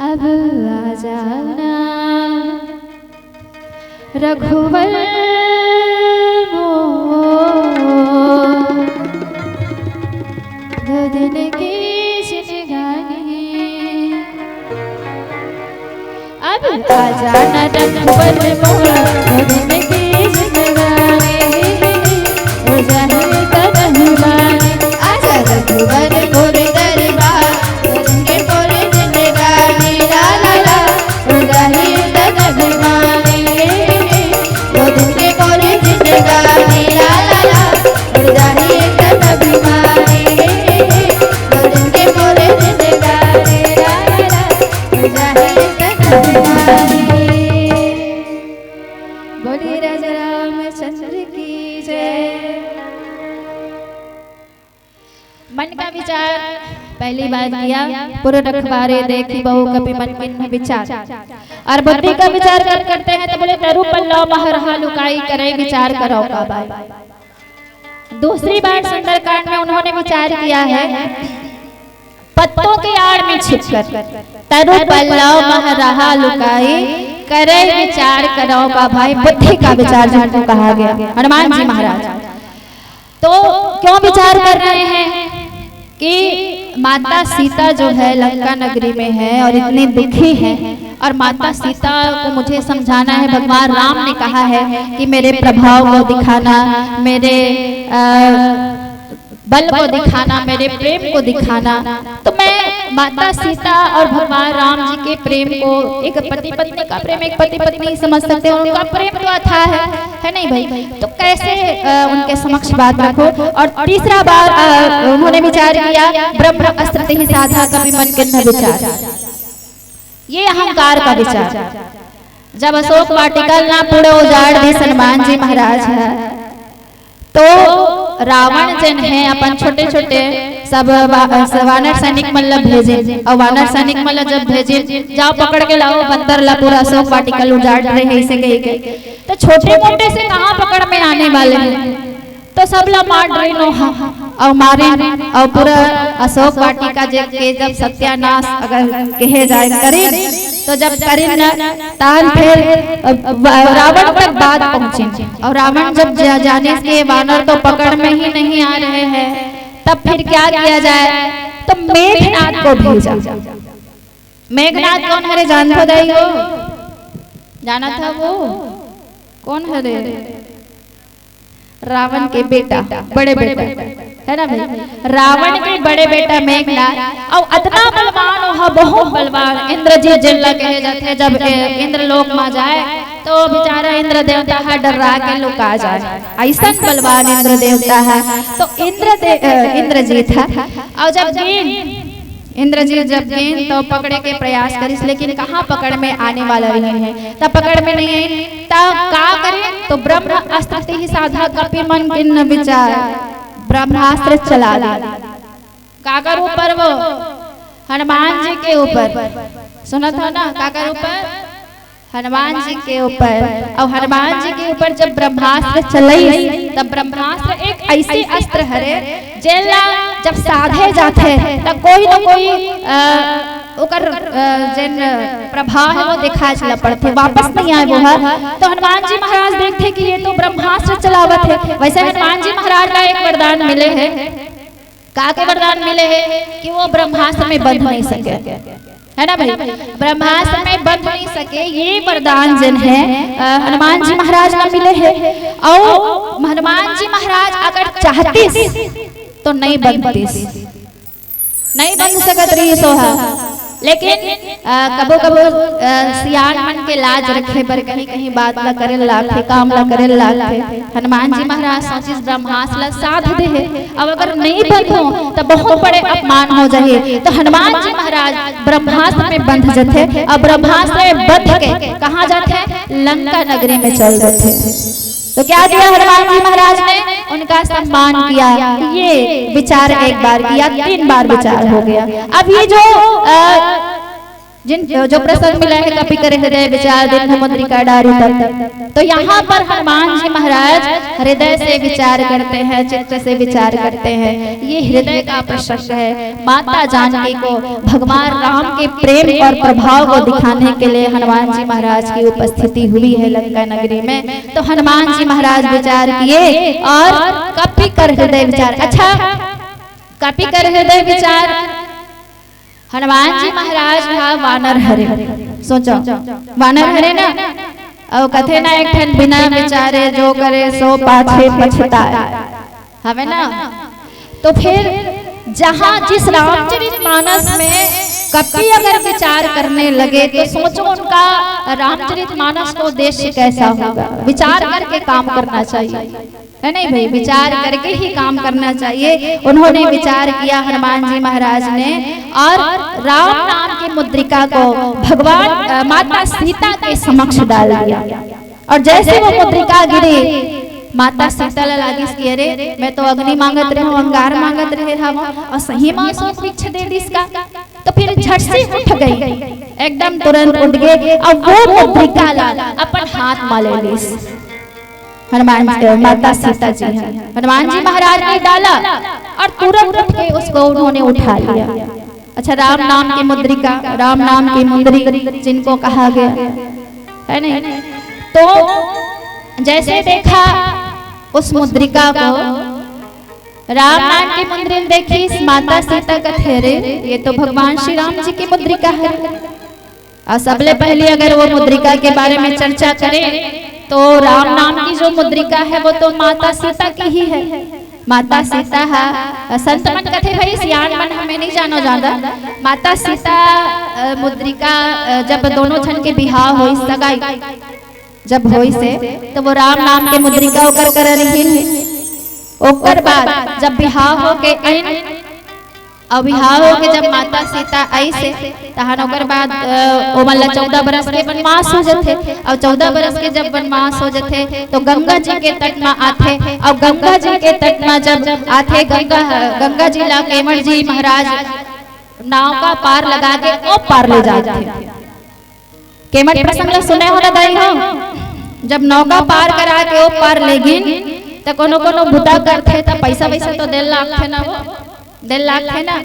अब आ जाना रघुवर मोर, दो दिन की जिंदगानी। अब आ जाना रघुवर मोर, दो दिन की जिंदगानी। हो जाए तन अभिमानी। आजा रघुवर मोर दरबार, दो दिन के मोर जिंदगानी। ला ला ला, हो जाए तन अभिमानी। दो दिन के मोर जिंदगानी। ला ला ला, हो जाए तन अभिमानी। दो दिन के मोर जिंदगानी। ला ला ला, हो जाए तन अभिमानी। बोलिए राजा राम मन का विचार पहली बार किया, पुर रखवारे देखि बहु कपि मन किन्ह विचार। और बुद्धि का विचार कर करते हैं तो बोले, तरु पल्लव मह रहा लुकाई, करइ विचार करौ का बाई। दूसरी बार सुंदरकांड में उन्होंने विचार किया है, पत्तों की आड़ में छिपकर, तरु पल्लव मह रहा लुकाई, करइ विचार करौ का बाई, बुद्धि का विचार जिनको कहा गया, हनुमान जी महाराज। तो क्यों विचार कर रहे हैं कि माता सीता जो है लंका नगरी में है और इतनी दुखी है, और माता सीता को मुझे समझाना है। भगवान राम ने कहा है कि मेरे प्रभाव को दिखाना, मेरे, अ, बल को दिखाना, मेरे प्रेम को दिखाना। तो मैं माता सीता और भगवान राम जी के प्रेम को, एक पति पत्नी का प्रेम एक पति पत्नी ही समझ सकते हैं, उनका प्रेम तो अथाह है, है नहीं भाई? तो कैसे, अ, उनके समक्ष बात रखो? और तीसरा बार, अ, उन्होंने विचार किया, ब्रह्म अस्त्र तिहि साधा कपि मन किन्ह विचार। ये अहंकार का विचार। जब अशोक वाटिका ल ना पूरा उजाड़ दिस हनुमान जी महाराज ह, तो रावण जेन हे अपन छोटे-छोटे सब वा-, वानर सैनिक मन ल भेजिन, अउ वानर सैनिक मन ल जब भेजिन, "जाओ पकड़ के लाओ बंदर ला, पूरा अशोक वाटिका ल उजाड़ रहे हे," अइसे कहिके, तो छोटे-मोटे से कहाँ पकड़ में आने वाले हैं, तो सब ला मार डरिन ओहा, अउ मारिन, अउ पूरा अशोक वाटिका जे के जब सत्यानाश अगर कहे जाए करिन, तो जब करिन न, तहन फिर, अ, व-, रावण तक बात पहुंची। और रावण जब जा-, जानिस कि वानर तो पकड़ में ही नहीं आ रहे हैं, तब फिर क्या किया जाए? तो मेघनाथ को भेजा। मेघनाथ कौन हरे, जानथो दाई हो? जानत हव वो? कौन हरे? रावण के बेटा, बड़े बेटा, है ना भाई? रावण के बड़े बेटा मेघनाथ, अउ अतना बलवान ओहा, बहुत बलवान, इंद्रजीत जेन ला कहे जाथे। जब, ए, इंद्रलोक मा जाए तो बेचारा इंद्र देवता ह डर्रा के लुका जाए, अइसन बलवान इंद्र देवता ह। तो इंद्र दे-, अ, इंद्रजीत ह, अउ जब गिन इंद्रजीत जब गिन तो पकड़े के प्रयास करिस, लेकिन कहाँ पकड़ में आने वाला रहिन हे, तब पकड़ में नहीं आइन, तब का करे? तो ब्रह्म अस्त्र तिहि साधा कपि मन किन्ह विचार, ब्रह्मास्त्र चला दे। काकर ऊपर वो? हनुमान जी के ऊपर। सुनत हो ना, काकर ऊपर? हनुमान जी के ऊपर। अउ हनुमान जी के ऊपर जब ब्रह्मास्त्र चलइस, तब ब्रह्मास्त्र एक अइसे अस्त्र हरे, जेला जब साधे जाथे, त कोई न कोई, अ, ओकर, अ, जेन प्रभाव हे, वो दिखाई ला पड़थे, वापस नहीं आए वो ह। तो हनुमान जी महाराज देखथे कि ये तो ब्रह्मास्त्र चलावत हे। वैसे हनुमान जी महाराज ला एक वरदान मिले हे, का के वरदान मिले हे कि वो ब्रह्मास्त्र में बंध नहीं सके, है ना भाई? ब्रह्मास्त्र में बंध नहीं सके, ये वरदान जेन हे, अ, हनुमान जी महाराज ला मिले हे। अउ हनुमान जी महाराज अगर चाहतिस तो नहीं बंधतिस, नहीं बंध सकत रहिस ओहा। लेकिन, अ, कभो कभो, अ, सियान मन के लाज रखे बर कहीं कहीं बात ला करे लागथे, काम ला करे लागथे। हनुमान जी महाराज सोचिस ब्रह्मास्त्र ला साध दे हे, अब अगर नहीं बंधों त बहुत बड़े अपमान हो जाही। तो हनुमान जी महाराज ब्रह्मास्त्र में बंध जथे, अउ ब्रह्मास्त्र में बंध के कहाँ जाथे? लंका नगरी में चल देथे। तो क्या किया हनुमान जी महाराज ने? उनका सम्मान किया। ये विचार एक बार किया, तीन बार विचार हो गया। अब ये जो, अ, जिन, जो प्रसंग मिला है, कपि कर हृदय विचार दीन्ह मुद्रिका डारि तब, तो यहाँ पर हनुमान जी महाराज हृदय से विचार करते हैं, चित्त से विचार करते हैं। ये हृदय का प्रसंग है। माता जानकी को भगवान राम के प्रेम और प्रभाव को दिखाने के लिए हनुमान जी महाराज की उपस्थिति हुई है लंका नगरी में। तो हनुमान जी महाराज विचार किए और कपि कर हृदय विचार। अच्छा, कपि कर हृदय विचार, हनुमान जी महाराज हा वानर हरे। सोचो, वानर हरे ना, अउ कथे ना, एक ठन बिना विचारे जो करे सो पाछे पछताए, हवे ना? तो फिर जहाँ जिस रामचरित मानस में कपि अगर विचार करने लगे तो सोचो उनका रामचरित मानस का उद्देश्य कैसा होगा, विचार करके काम करना चाहिए, है नहीं भाई? विचार करके ही काम करना चाहिए। उन्होंने विचार किया हनुमान जी महाराज ने और राम नाम की मुद्रिका को भगवान, अ, माता सीता के समक्ष डाल दिया। और जैसे वो मुद्रिका गिरी, माता सीता ला लागिस कि अरे, मैं तो अग्नि मांगत रहे हूँ, अंगार मांगत रहे हूँ, और सही मा अशोक वृक्ष दे दिस का। तो फिर झट से उठ गई, एकदम तुरंत उठ गई, अब वो मुद्रिका ला अपन हाथ मा ले लिस। हनुमान, अ, माता सीता जी है, हनुमान जी महाराज ने डाला और तुरंत उठ के उसको उन्होंने उठा लिया। अच्छा, राम नाम की मुद्रिका, राम नाम की मुंदरी जिनको कहा गया है, नहीं? तो जैसे देखा उस मुद्रिका को, राम नाम की मुंदरी देखिस, माता सीता कथे, अरे, ये तो भगवान श्री राम जी की मुद्रिका है। और सबले पहले अगर वो मुद्रिका के बारे में चर्चा करें, तो राम नाम की जो मुद्रिका है, वो तो माता सीता की ही है। माता सीता हा, संत मन कथे, भाई, सियान मन, हमें नहीं जानो ज्यादा। माता सीता, अ, मुद्रिका, अ, जब दोनों झन के बिहाव होइस, सगाई जब होइस हे, तो वो राम नाम के मुद्रिका ओकर करा रहिन। ओकर बाद जब बिहाव होके आइन, अउ बिहाव होके जब माता सीता आइस हे, तहन ओकर बाद, अ, ओमन ला चौदह बरस के वनवास हो जथे, अउ चौदह बरस के जब वनवास हो जथे, तो गंगा जी के तट मा आथे, अउ गंगा जी के तट मा जब आथे, गंगा, गंगा जी ला केवट जी महाराज नौका पार लगा के ओ पार ले जाथे। केमट प्रसंग ला सुने हो ना दाई हो? जब नौका पार करा के ओ पार लेगिन, त कोनो कोनो बुता करथे त पैसा वैसा तो देल लागथे ना हो, देल लागथे ना।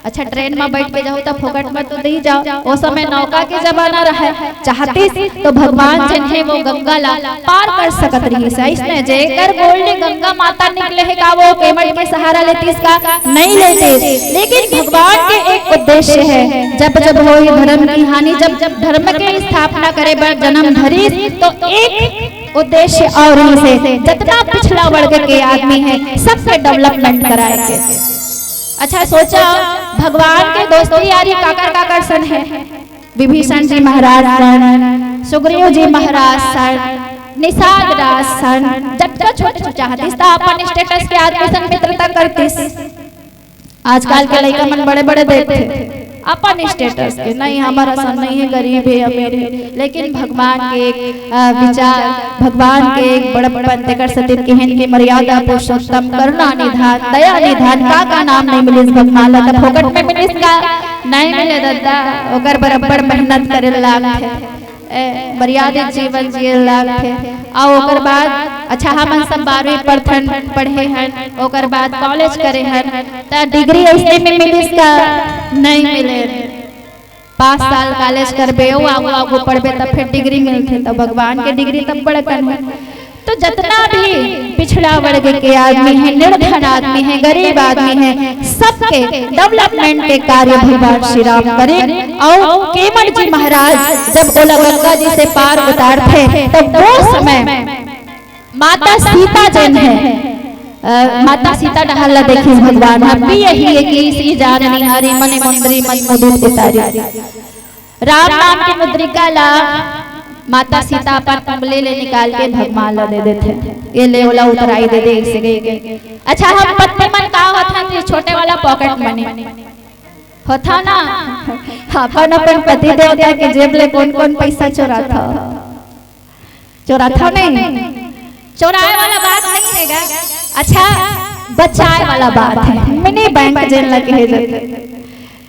अच्छा, ट्रेन में बैठ के जाओ त फोकट में तो दे ही जाओ। ओ समय नौका के जमाना रहे, चाहतिस तो भगवान जन हे वो गंगा ला पार कर सकत रहिस। अइसने जेकर गोड़ ले गंगा माता निकले हे का वो केमट के सहारा लेतिस का? नहीं लेतिस। लेकिन भगवान के एक उद्देश्य है, जब जब होई धर्म की हानि, जब जब धर्म के स्थापना करे बर जन्म धरिस तो एक उद्देश्य और ही से जितना पिछड़ा वर्ग के आदमी है सबके डेवलपमेंट कराए के। अच्छा सोचा, भगवान के दोस्ती यारी काकर काकर सन है? विभीषण जी महाराज सन, सुग्रीव जी महाराज सन, निषाद राज सन, जतका छोटे छोटे चाहतिस त अपन स्टेटस के आदमी सन मित्रता करतिस। आजकल के लइका मन बड़े बड़े देखथे अपन स्टेटस के, नहीं हमारा सन नहीं है, गरीब है, अमीर है, लेकिन भगवान के एक, अ, विचार, भगवान के एक बड़प्पन, तेकर सेती केहेन के मर्यादा पुरुषोत्तम, करुणा निधान, दया निधान, का का नाम नहीं मिलिस भगवान ला, त फोकट में मिलिस का? नहीं मिले दद्दा, ओकर बराबर मेहनत करे लागथे। ए, मर्यादित जीवन जिए लागथे। अउ ओकर बाद, अच्छा, हमन सब बारहवीं परथन पढ़े हन, ओकर बाद कॉलेज करे हन, त डिग्री अइसने में मिलिस का? नहीं मिले। पाँच साल कॉलेज करबे, अउ आगू आगू पढ़बे, तब फिर डिग्री मिलथे, त भगवान के डिग्री तब बड़कन है। तो जितना भी पिछड़ा वर्ग के आदमी है, निर्धन आदमी है, गरीब आदमी है, सबके डेवलपमेंट के कार्य भगवान श्री राम करे। अउ केमट जी महाराज जब ओला गंगा जी से पार उतारथे, तो वो समय माता सीता जन है, अ, माता सीता डहर ला देखिस भगवान, अब भी यही है कि इसी जान निहारी मन मुंदरी मन मुदित उतारी। राम नाम के मुद्रिका ला माता सीता अपन उंगली ले निकाल के भगवान ला दे देथे, ये ले ओला उतराई दे दे, ऐसे कह के। अच्छा, हम पत्नी मन का होथन, ये छोटे वाला पॉकेट मनी होथा ना, अपन अपन पति देवता के जेब ले कौन कौन पैसा चोराथा? चोराथा नहीं, चोराए वाला बात नहीं है गा। अच्छा, बचाए वाला बात है, मिनी बैंक जेन ला कहे जाथे।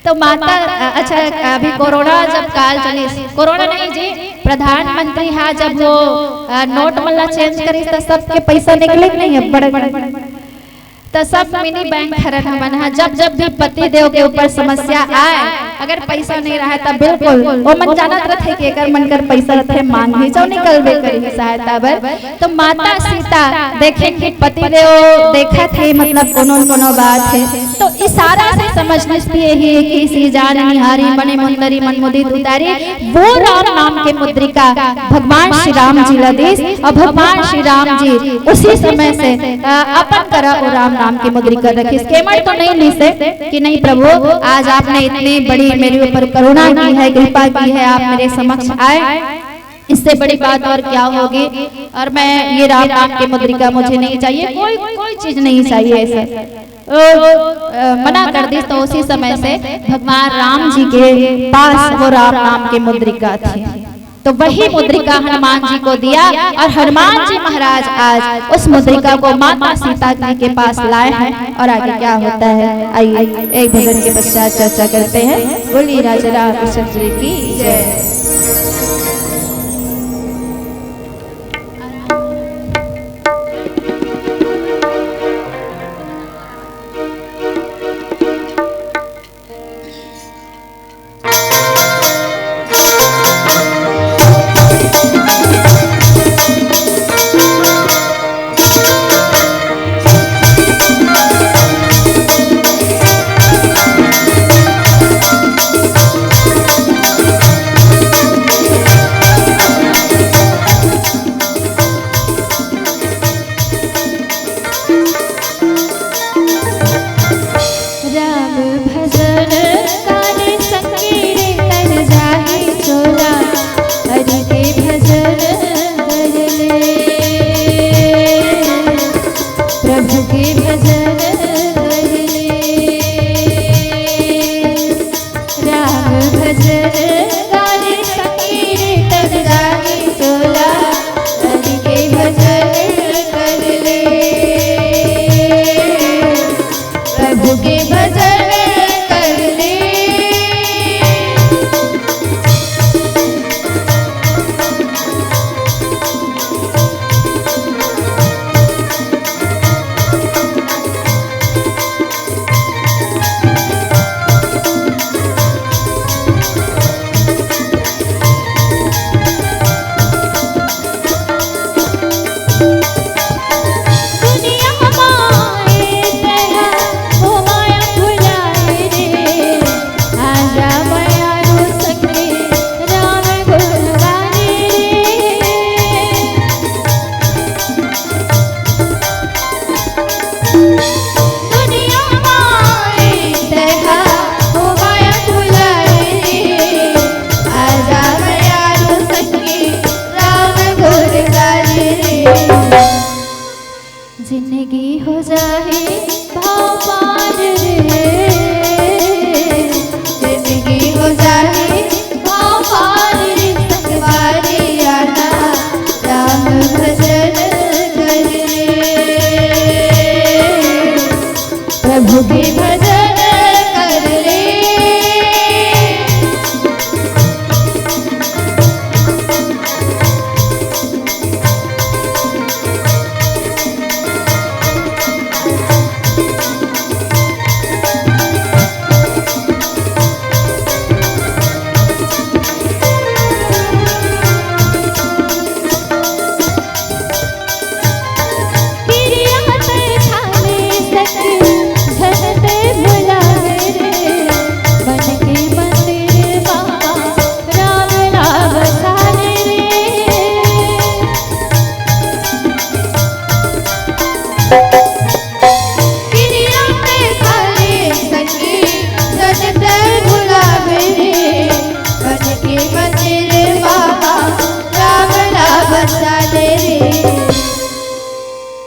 तो माता, अ, अच्छा, अभी कोरोना जब काल चलिस, कोरोना नहीं जी, प्रधानमंत्री हा जब वो, अ, नोट मन ला चेंज करिस त सबके पैसा निकले कि नहीं? अब बड़े बड़े त सब मिनी बैंक हरन हमन हा। जब जब भी पति देव के ऊपर समस्या आए, अगर पैसा नहीं रहे त बिल्कुल ओमन जानत रथे कि एकर मन कर पैसा रथे, मांग ही जाओ, निकलबे करही सहायता बर। तो माता सीता देखे कि पति देव देखत हे, मतलब कोनो न कोनो बात है, तो इशारा से समझ लिस कि यही है कि इसी जान निहारी मन मुंदरी मन मुदित उतारी, वो राम नाम के मुद्रिका भगवान श्री राम जी ला दिस। और भगवान श्री राम जी उसी समय से, अ, अपन करा वो राम नाम के मुद्रिका रखिस। केमट तो नहीं लिस हे कि नहीं प्रभु, आज आपने इतनी बड़ी मेरे ऊपर करुणा की है, कृपा की है, आप मेरे समक्ष आए, इससे बड़ी बात और क्या होगी? और मैं ये राम नाम की मुद्रिका मुझे नहीं चाहिए, कोई, कोई चीज नहीं चाहिए ऐसे। ओ, अ, मना कर दिस तो उसी समय से भगवान राम जी के पास वो राम नाम की मुद्रिका थी। तो वही मुद्रिका हनुमान जी को दिया और हनुमान जी महाराज आज उस मुद्रिका को माता सीता जी के पास लाए हैं। और आगे क्या होता है, आइए एक भजन के पश्चात चर्चा करते हैं। बोलिए राजा राम कृष्ण जी की जय। राम भजन कर संकीर्तन जाहि चोला, हरि के भजन कर ले, प्रभु के भजन कर ले। राम भजन गाए संकीर्तन गाए चोला, हरि के भजन कर ले, प्रभु के भजन कर ले। जिंदगी हो जाए भव पार रे, जिंदगी हो जाए भव पार रे, संगवारी आना राम भजन कर ले, प्रभु के भजन कर ले।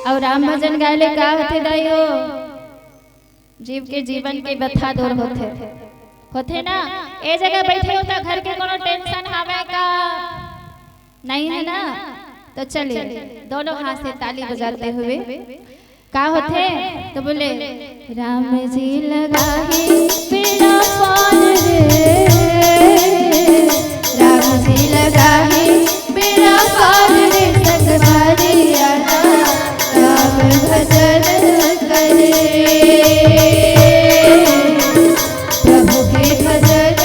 अउ राम भजन गाए ले का होथे दाई हो? जीव के जीवन के व्यथा दूर होथे, होथे ना? ए जगह बैठे हो त घर के कोनो टेंशन हावय का? नहीं है ना? तो चलिए दोनों हाथ से ताली बजाते हुए का होथे? तो बोले, राम जी लगा है बेड़ा पार रे, राम जी लगा है बेड़ा पार रे, संगवारी आना राम भजन कर ले, प्रभु के भजन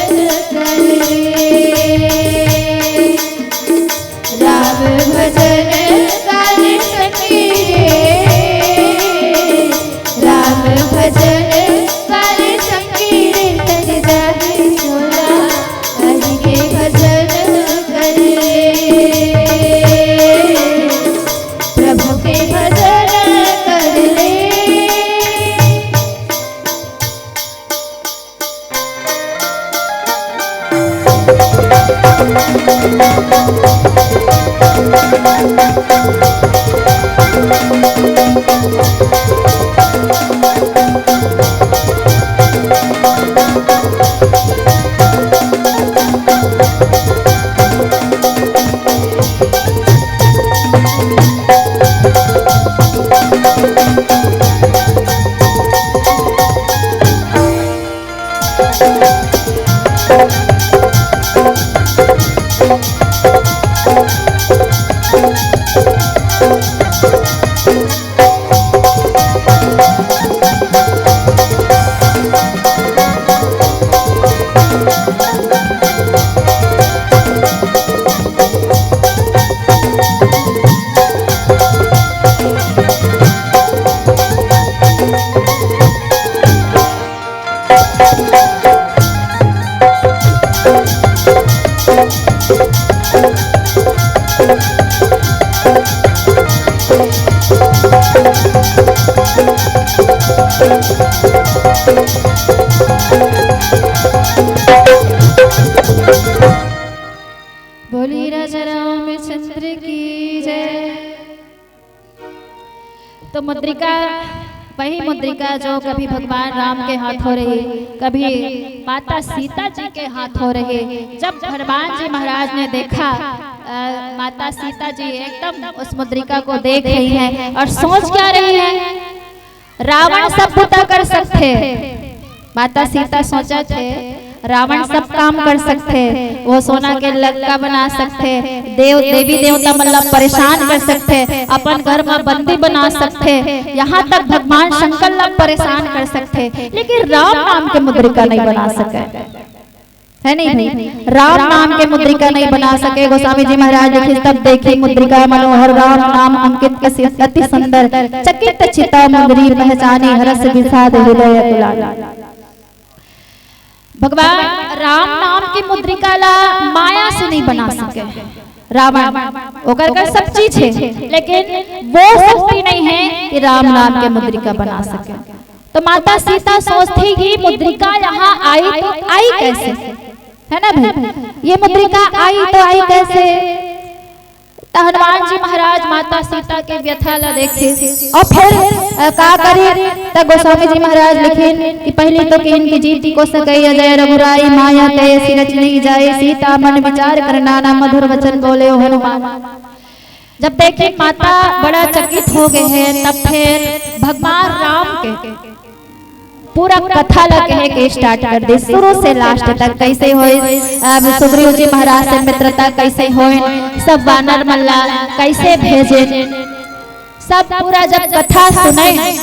कर ले। राम भजन कर सखी रे, राम भजन कर सखी रे, तन जाहि सोला हरि के भजन कर ले, प्रभु के भजन कर ले। बोलिए राजा रामचंद्र की जय। तो मुद्रिका, वही मुद्रिका जो कभी भगवान राम के हाथों रही, कभी माता सीता जी के हाथों रही। जब हनुमान जी महाराज ने देखा, अ, माता सीता जी एकदम उस मुद्रिका को देख रही हैं और सोच क्या रही है, रावण सब बुता कर सकथे। माता सीता सोचथे, रावण सब काम कर सकथे, वो सोना के लंका बना सकथे, देव देवी देवता मन ला परेशान कर सकथे, अपन घर में बंदी बना सकथे, यहाँ तक भगवान शंकर ला परेशान कर सकथे, लेकिन राम नाम के मुद्रिका नहीं बना सके। है नहीं भाई? राम नाम के मुद्रिका नहीं बना सके। गोस्वामी जी महाराज लिखे, "तब देखी मुद्रिका मनोहर, राम नाम अंकित कसी अति सुंदर। चकित चिता मुंदरी पहचानी, हरस विषाद हृदय अकुलानी।" भगवान राम नाम की मुद्रिका ला माया से नहीं बना सके रावण, ओकर कर सब चीज है, लेकिन वो शक्ति नहीं है कि राम नाम के मुद्रिका बना सके। तो माता सीता सोचती कि मुद्रिका यहाँ आई तो आई कैसे, है ना भाई? ये मुद्रिका आई तो आई कैसे? तो हनुमान जी महाराज माता सीता के व्यथा ला देखे और फिर, अ, का करे? तो गोस्वामी जी महाराज लिखिन कि पहली तो किन की जीति को सकई अजय रघुराई, माया तय सिरच नहीं जाए, सीता मन विचार कर नाना मधुर वचन बोले हो हनुमान। जब देखिन माता बड़ा चकित हो गए हैं, तब फिर भगवान राम के पूरा कथा ला कहे के स्टार्ट कर दे, शुरू से लास्ट तक कैसे होए, अ, सुग्रीव जी महाराज से मित्रता कैसे होए, सब वानर मन ला कैसे भेजे, सब पूरा जब कथा सुने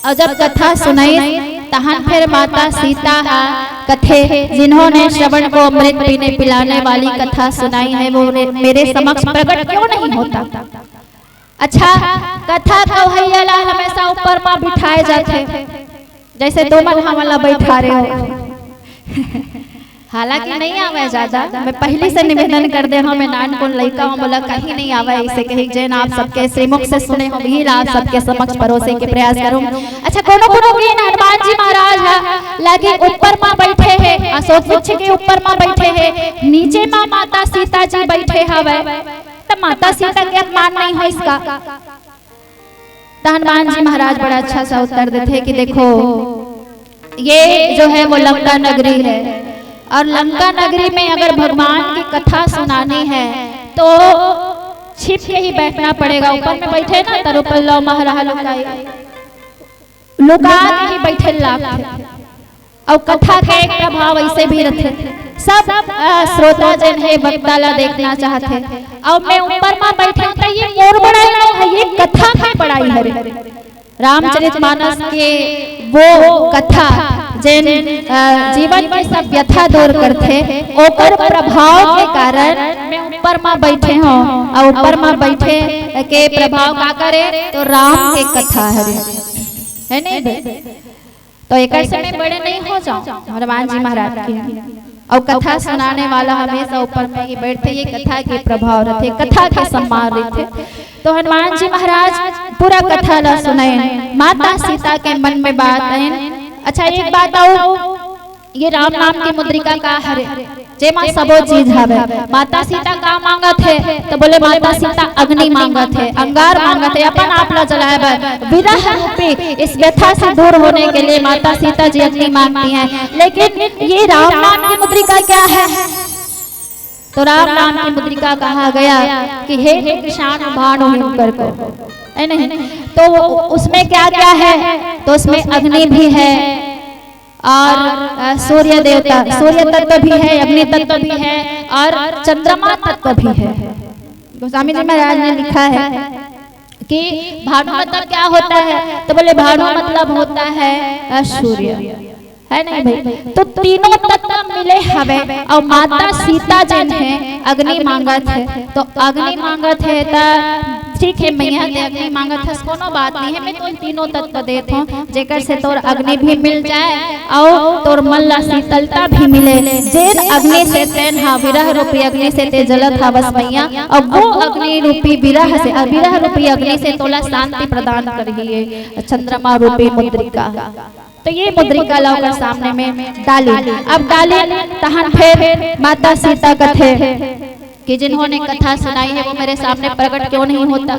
और जब कथा सुनाई, तहन फिर माता सीता हा कथे, "जिन्होंने श्रवण को अमृत पीने पिलाने वाली कथा सुनाई है, वो रे-, मेरे समक्ष प्रकट क्यों नहीं होता?" अच्छा, कथा कवैया ला हमेशा ऊपर मा बिठाए जाथे, जैसे तुमन हमन ला बैठा रहे हो। हालांकि नहीं आवे ज्यादा, मैं पहले से निवेदन कर दे हूँ, मैं नानकुन लइका हूँ, मोला कहीं नहीं आवे, इसे कही जैन आप सबके श्रीमुख से सुने हो, वही ला आप सबके समक्ष परोसे के प्रयास करूँ। अच्छा, कोनो कोनो के हनुमान जी महाराज हा लागे ऊपर मा बैठे है, अशोक वृक्ष के ऊपर मा बैठे है, नीचे मा माता सीता जी बैठे हवे, त माता सीता के अपमान नहीं होइस का? त हनुमान जी महाराज बड़ा अच्छा सा उत्तर देथे कि देखो, ये जो है वो लंका नगरी है, और लंका नगरी में अगर भगवान की कथा सुनानी है तो छिप के ही बैठना पड़ेगा। ऊपर में बैठे ना, तरो पल्लव महरहा लुकाई, लुका के ही बैठे लागथे। अउ कथा के एक प्रभाव ऐसे भी रथे, सब, अ, श्रोता जन हे, वक्ता ला देखना चाहथे, अउ मैं ऊपर मा बैठे त ये मोर बड़ाई नहीं है, ये कथा के बड़ाई हरे। रामचरित मानस के वो कथा जेन, अ, जीवन के सब व्यथा दूर करथे, ओकर प्रभाव के कारण मैं ऊपर मा बैठे हूँ। अउ ऊपर मा बैठे के प्रभाव का करे, तो राम के कथा हरे, है नहीं भाई? तो एकर से मैं बड़े नहीं हो जाऊं हनुमान जी महाराज के। और कथा सुनाने वाला हमेशा ऊपर में ही बैठे, ये कथा के प्रभाव रथे, कथा के सम्मान रथे। तो हनुमान जी महाराज पूरा कथा ला सुनाए, माता सीता के मन में बात आए। अच्छा, एक बात और, ये राम नाम की मुद्रिका का हरे? जेमा सबो चीज हवे। माता सीता का मांगत हे? तो बोले, माता सीता अग्नि मांगत हे, अंगार मांगत हे, अपन आप ला जलाए बर, विरह रूपी इस व्यथा से दूर होने के लिए माता सीता जी अग्नि मांगती हैं। लेकिन ये राम नाम की मुद्रिका क्या है? तो राम नाम की मुद्रिका कहा गया कि हे कृष्ण बाण हिम कर को, है नहीं? तो उसमें क्या क्या है? तो उसमें अग्नि भी है, और, अ, सूर्य देवता, सूर्य तत्व भी है, अग्नि तत्व भी है और चंद्रमा तत्व भी है। गोस्वामी जी महाराज ने लिखा है कि भानु मतलब क्या होता है, तो बोले भानु मतलब होता है अ, सूर्य, है नहीं भाई? तो तीनों तत्व मिले हवे और माता सीता जन है अग्नि मांगत है, तो अग्नि मांगत है त ठीक है मैया ते अग्नि मांगत हस, कोनो बात नहीं है, मैं तो तीनों तत्व देत हूँ, जेकर से तोर अग्नि भी मिल जाए और तोर मन ला शीतलता भी मिले। जेन अग्नि से तेन हा विरह रूपी अग्नि से ते जलत हवस मैया, और वो अग्नि रूपी विरह से, और विरह रूपी अग्नि से तोला शांति प्रदान करही ये चंद्रमा रूपी मुद्रिका। तो ये मुद्रिका ला ओकर सामने में डाली। अब डाली तहन फिर माता सीता कथे कि जिन्होंने कथा सुनाई है वो मेरे सामने प्रकट क्यों नहीं होता।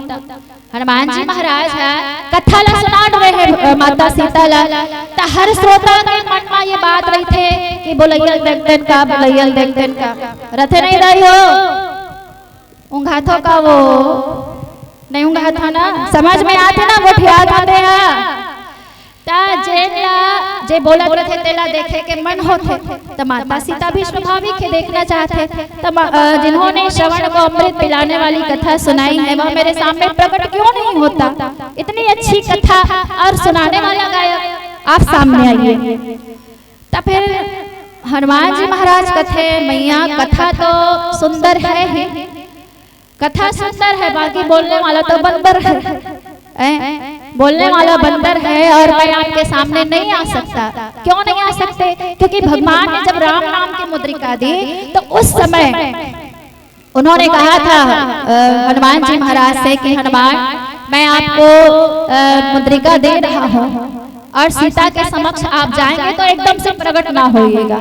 हनुमान जी महाराज ह कथा ला सुनात रहे हैं, अ, माता सीता ला। त हर श्रोता के मन में ये बात रहिथे कि बोलैया ल देखतेन का, बोलैया ल देखतेन का। रथे नहीं रही हो, उंघाथो का वो, नहीं उंघाथो ना, समझ में आथे ना, गोठियाथो तेहा। त जेन ला, जे बोलत रथे, तेला देखे के मन होथे। त माता सीता भी स्वाभाविक है, देखना चाहथे। त मा-, अ, जिन्होंने श्रवण को अमृत पिलाने वाली कथा सुनाई है, वह मेरे सामने प्रकट क्यों नहीं होता? इतनी अच्छी कथा और सुनाने वाला गायक, आप सामने आइए। त फिर हनुमान जी महाराज कथे, मैया, कथा तो सुंदर है ही, कथा सुंदर है, बाकी बोलने वाला तो बंदर है। हैं? बोलने वाला बंदर है और मैं आपके सामने नहीं आ सकता। क्यों नहीं आ सकते? क्योंकि भगवान ने जब राम नाम की मुद्रिका दी, तो उस समय उन्होंने कहा था, अ, हनुमान जी महाराज से कि हनुमान, मैं आपको, अ, मुद्रिका दे रहा हूँ और सीता के समक्ष आप जाएंगे तो एकदम से प्रकट ना होइएगा,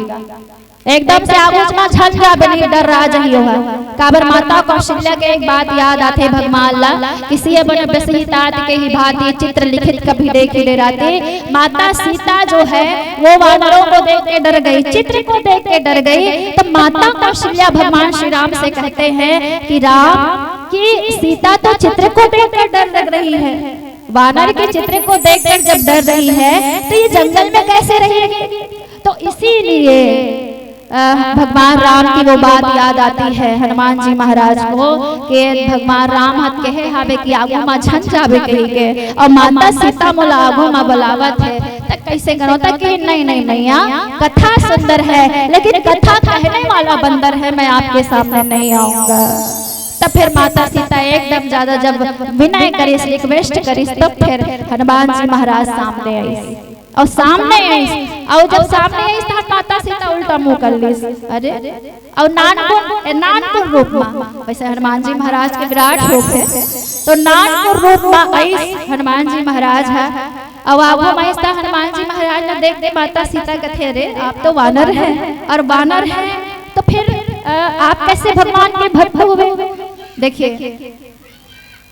एकदम से आगूच मा झन जाबे, नहीं डर रहा जही होगा। काबर माता कौशल्या के एक बात याद आथे भगवान ला, किसी अपन बसही तात के ही भांति चित्र लिखित कभी देखी डराते। माता सीता जो है वो वानरों को देख के डर गई, चित्र को देख के डर गई। तो माता कौशल्या भगवान श्री राम से कहते हैं कि राम, कि सीता तो चित्र को देख कर डर लग रही है, वानर के चित्र को देखकर जब डर रही है तो ये जंगल में कैसे रहेगी? तो इसीलिए, अ, भगवान राम की वो बात याद आती है हनुमान जी महाराज को कि भगवान राम ह कहे हावे कि आगू मा झन जाबे कही के, और माता सीता मोला आगू मा बुलावत है, त कैसे करो? त कि नहीं, नहीं मैया, कथा सुंदर है, लेकिन कथा कहने वाला बंदर है, मैं आपके सामने नहीं आऊंगा। तब फिर माता सीता एकदम ज्यादा जब विनय करिस, रिक्वेस्ट करिस, तब फिर हनुमान जी महाराज सामने आइस। और सामने आइस, और जब सामने आइस, तब माता सीता उल्टा मुंह कर लिस। अरे, और नानकुन, ए, नानकुन रूप मा, वैसे हनुमान जी महाराज के विराट रूप है, तो नानकुन रूप मा आइस हनुमान जी महाराज है। और आगू मा आइस त हनुमान जी महाराज ने देख के माता सीता कथे, अरे, आप तो वानर हैं, और वानर हैं तो फिर, अ, आप कैसे भगवान के भक्त हुए? देखिए,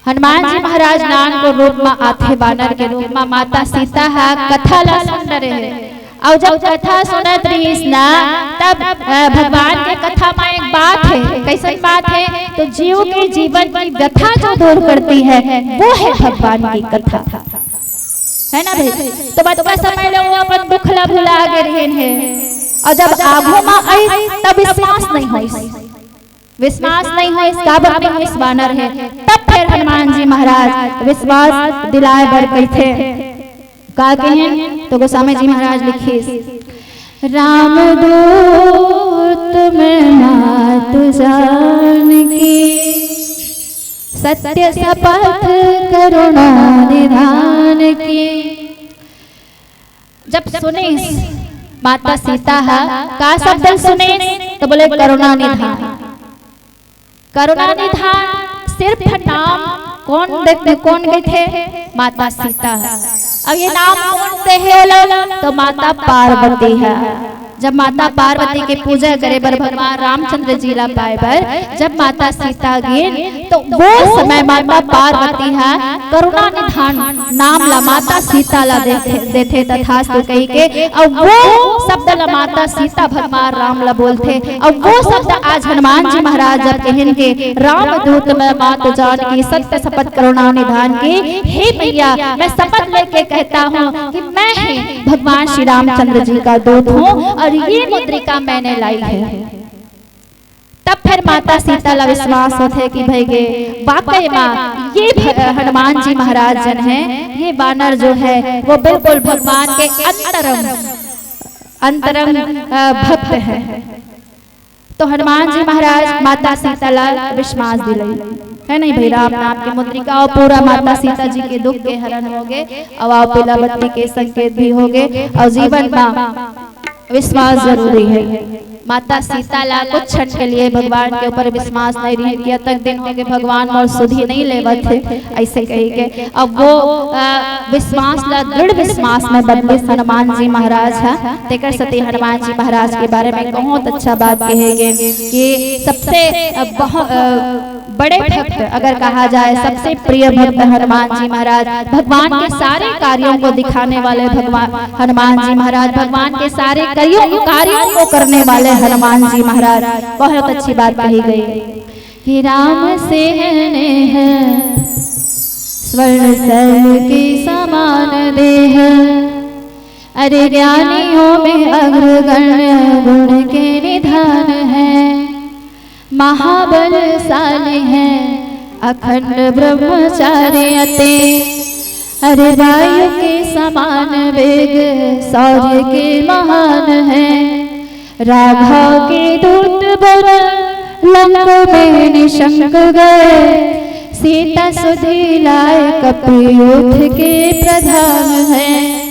हनुमान जी महाराज नानकुन रूप मा आथे, वानर के रूप मा। माता सीता हा कथा ला सुन रहे हैं, और जब कथा सुनत रहिस ना, तब, अ, भगवान के कथा मा एक बात है। कैसन बात है? तो जीव के जीवन की व्यथा जो दूर करती है, वो है भगवान की कथा, है ना भाई? तो बतका समय ले वो अपन दुख ला भुला गे रहिन हे, और जब आगू मा आइस, तब विश्वास नहीं होइस। विश्वास नहीं होइस, काबर नहीं होइस, वानर है। तब फिर हनुमान जी महाराज विश्वास दिलाए बर कहिथे। का कहें? तो गोस्वामी जी महाराज लिखिस, राम दूत मैं मात जानकी, सत्य शपथ करुणा निधान की। जब सुनिस माता सीता हा, का शब्द सुनिस? तो बोले, करुणा निधान। करुणा निधान सिर्फ नाम कौन दे-, कौन कहिथे? माता सीता हा। अब ये नाम कौन दे हे ओला? तो माता पार्वती हा। जब माता पार्वती के पूजा करे बर भगवान रामचंद्र जी ला पाए बर जब माता सीता गिन, तो वो समय माता पार्वती हा करुणा निधान नाम ला माता सीता ला देथे, देथे तथास्तु कही के, और वो शब्द ला माता सीता भगवान राम ला बोलथे। और वो शब्द आज हनुमान जी महाराज जब कहेंगे, राम दूत मैं मात जानकी, सत्य शपथ करुणा निधान की, हे मैया, मैं शपथ लेके कहता हूँ कि मैं ही भगवान श्री रामचंद्र जी का दूत हूँ और और ये मुद्रिका मैंने लाई है। तब फिर माता सीता ला विश्वास होथे कि भई गे, वाकई मा ये भ-, हनुमान जी महाराज जन है, ये वानर जो है वो बिल्कुल भगवान के अंतरंग, अंतरंग, अ, भक्त है। तो हनुमान जी महाराज माता सीता ला विश्वास दिलाई, है नहीं भई, राम नाम के मुद्रिका अउ पूरा माता सीता जी के दुख के हरण होगे, अउ पीला बत्ती के संकेत भी होगे, अउ जीवन मा विश्वास जरूरी है। माता सीता ला कुछ क्षण के लिए भगवान के ऊपर विश्वास नहीं रहिस कि अतक दिन होगे भगवान मोर सुधि नहीं लेवत हे, ऐसे कही के। अब वो, अ, विश्वास ला दृढ़ विश्वास में बदलिस हनुमान जी महाराज ह। तेकर सेती हनुमान जी महाराज के बारे में बहुत अच्छा बात कहे गे कि सबसे, अ, बहु-, अ, बड़े भक्त अगर कहा जाए, सबसे प्रिय भक्त हनुमान जी महाराज, भगवान के सारे कार्यों को दिखाने वाले भगवान हनुमान जी महाराज, भगवान के सारे कार्यों, कार्यों को करने वाले हनुमान जी महाराज। बहुत अच्छी बात कही गई कि राम से है नेह, स्वर्ण सैल के समान देह। अरे ज्ञानियों में अग्रगण्य गुण के निधान है, महाबलशाली है अखंड ब्रह्मचारी अति। अरे वायु के समान वेग, शौर्य के महान है, राघव के दूत बन लंक में निशंक गए। सीता सुधि लाए कपियुद्ध के प्रधान है,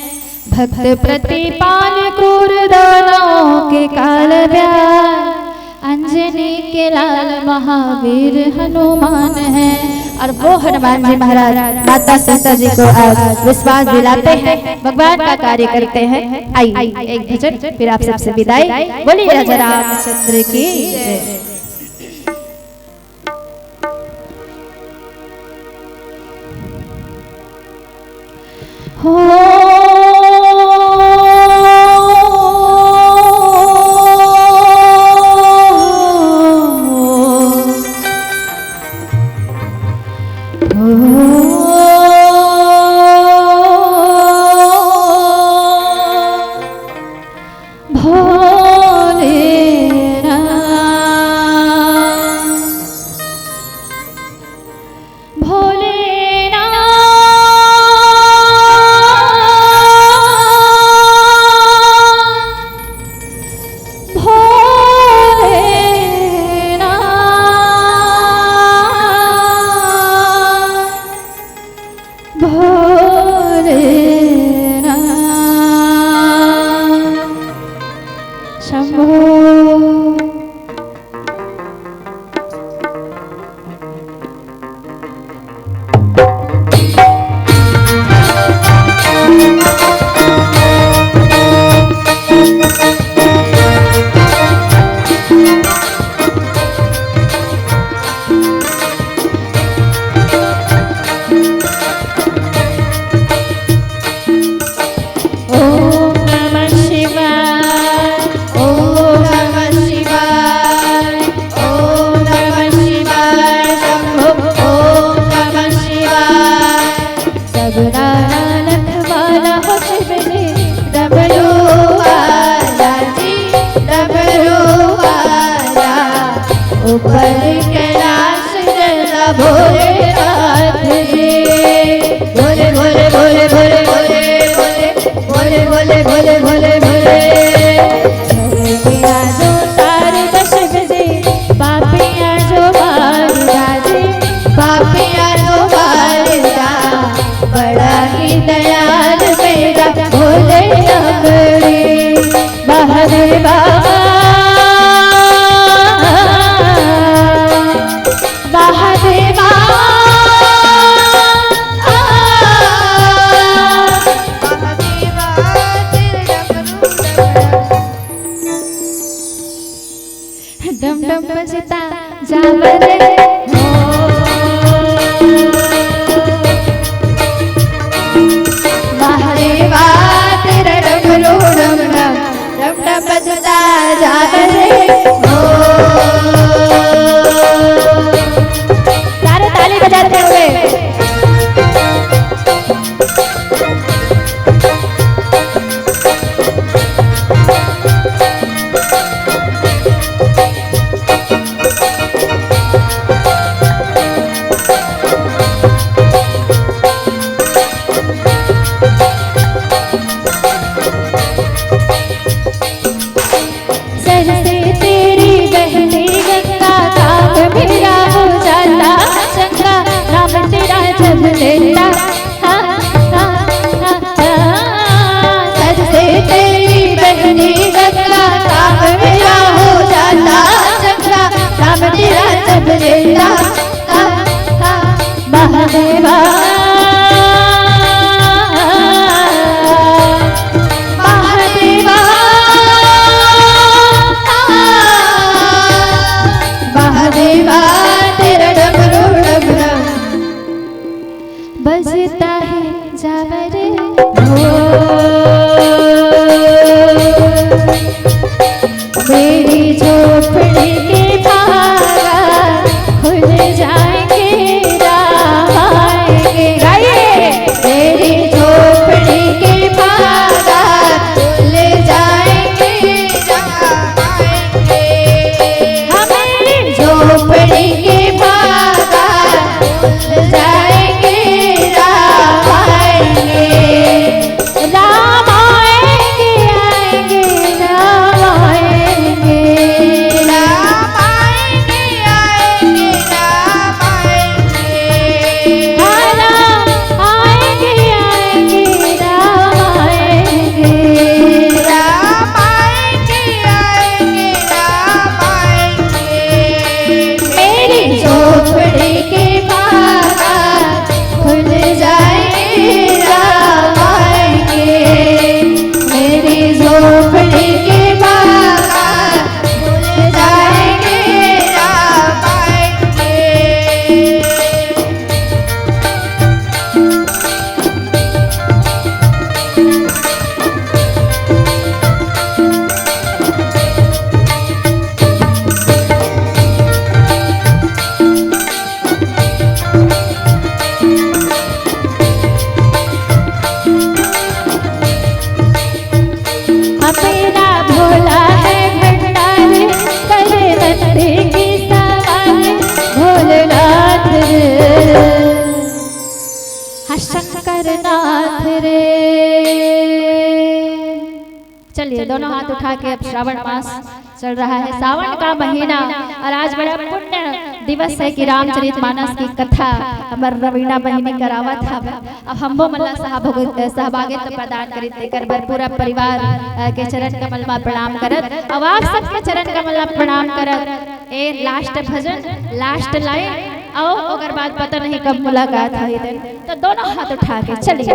भक्त प्रतिपाल क्रूर दानवों के काल व्याल। अंजनी के लाल महावीर हनुमान है। और वो हनुमान जी महाराज माता सीता जी को आज विश्वास दिलाते हैं, भगवान का कार्य करते हैं। आइए एक भजन फिर आप सबसे विदाई। बोलिए राजा रामचंद्र की जय। हो। भोलेनाथ। भोलेनाथ, भोलेनाथ, शंभो। ओम नमः शिवाय, ओम नमः शिवाय, ओम नमः शिवाय, शंभो, ओम नमः शिवाय। सगुना लखवाला हो शिव जी, डमरू वाला जी, डमरू वाला। ऊपर कैलाश जला भोलेनाथ जी। भोले, भोले, भोले। भोले पिया जो तार दशम जी, पापिया जो मार डाले, पापिया जो मार डाले। बड़ा ही दयाल मेरा भोले अम्बरीश। महादेवा, महादेवा, महादेवा, तेरे डमरू डमरू। डम डम बजता जावरे हो। महादेवा तेरा डमरू डम डम, डम डम बजता जावरे हो। सारे ताली बजाते हुए। सर से तेरी बहती गंगा, काम मेरा हो जाता चंगा, नाम तेरा जब लेता। हाँ, हाँ, हाँ, हाँ। सर से तेरी बहती गंगा, काम मेरा हो जाता चंगा, नाम तेरा जब लेता। महादेवा, महादेवा, महादेवा, तेरा डमरू डमरू बजता है जावर हो। मेरी झोपड़ी के भागा खुल जाएंगे, राम आएंगे। गाइए। मेरी झोपड़ी के भागा खुल जाएंगे, राम आएंगे। हाँ, मेरी झोपड़ी के भागा खुल जाएंगे, राम आएंगे। राम आएंगे, आएंगे, राम आएंगे। राम आएंगे, आएंगे, राम आएंगे। हाँ, राम आएंगे, आएंगे, राम आएंगे। राम आएंगे, आएंगे, राम आएंगे। मेरी झोपड़ी के भागा खुल जाएंगे, राम आएंगे। मेरी झोपड़ी के भागा खुल जाएंगे, राम आएंगे। अपना भोला है भंडारी, करे नंदी की सवारी, भोलेनाथ रे। हाँ, शंकर नाथ रे। चलिए, दोनों हाथ उठा के, अब श्रावण मास चल रहा है, सावन का महीना, और आज बड़ा पुण्य दिवस है कि रामचरित मानस की कथा हमर रवीना बहिनी करावत हवे। अब हमो मन ला सहभोग-, सहभागित्व प्रदान करित, तेकर बर पूरा परिवार, अ, के चरण कमल मा प्रणाम करत, अब आप सबके चरण कमल मा प्रणाम करत, ए last भजन, last line, अउ ओकर बाद पता नहीं कब मुलाकात होही तेन। तो दोनों हाथ उठा के चलिए।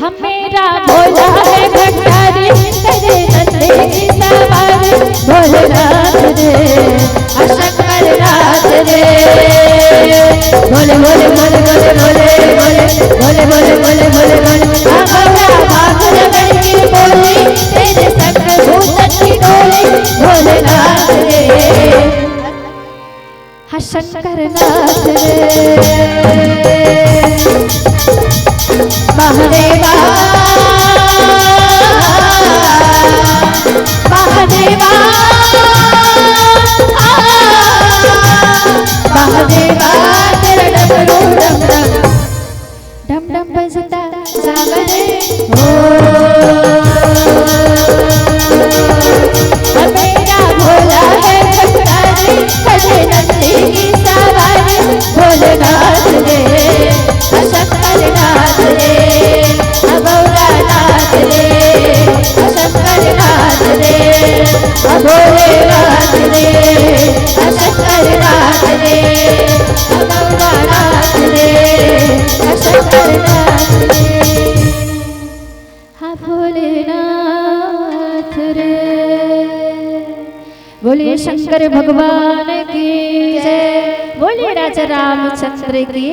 हमें राम भोला है भंडारी, करे नंदी की सवारी, भोलेनाथ रे, आ शंकर नाथ रे। भोले, भोले, भोले, भोले, भोले, भोले, भोले, भोले, भोले, भोले, भोले। आ गौरा भाग रमण की बोली, तेरे संग भूतन की टोली, भोलेनाथ रे। हाँ, शंकर नाथ रे। महादेवा, महादेवा, महादेवा, तेरा डमरू डम डम, डम डम बजता जावरे हो। मेरा भोला है भंडारी, करे नंदी की सवारी, भोलेनाथ रे, शंकर नाथ रे, भोलानाथ रे, शंकर नाथ रे, भोलेनाथ रे, शंकर नाथ रे, भोलानाथ रे, शंकर नाथ रे। हाँ, भोलेनाथ रे। बोलिए शंकर भगवान की जय, बोलिए राजा रामचंद्र की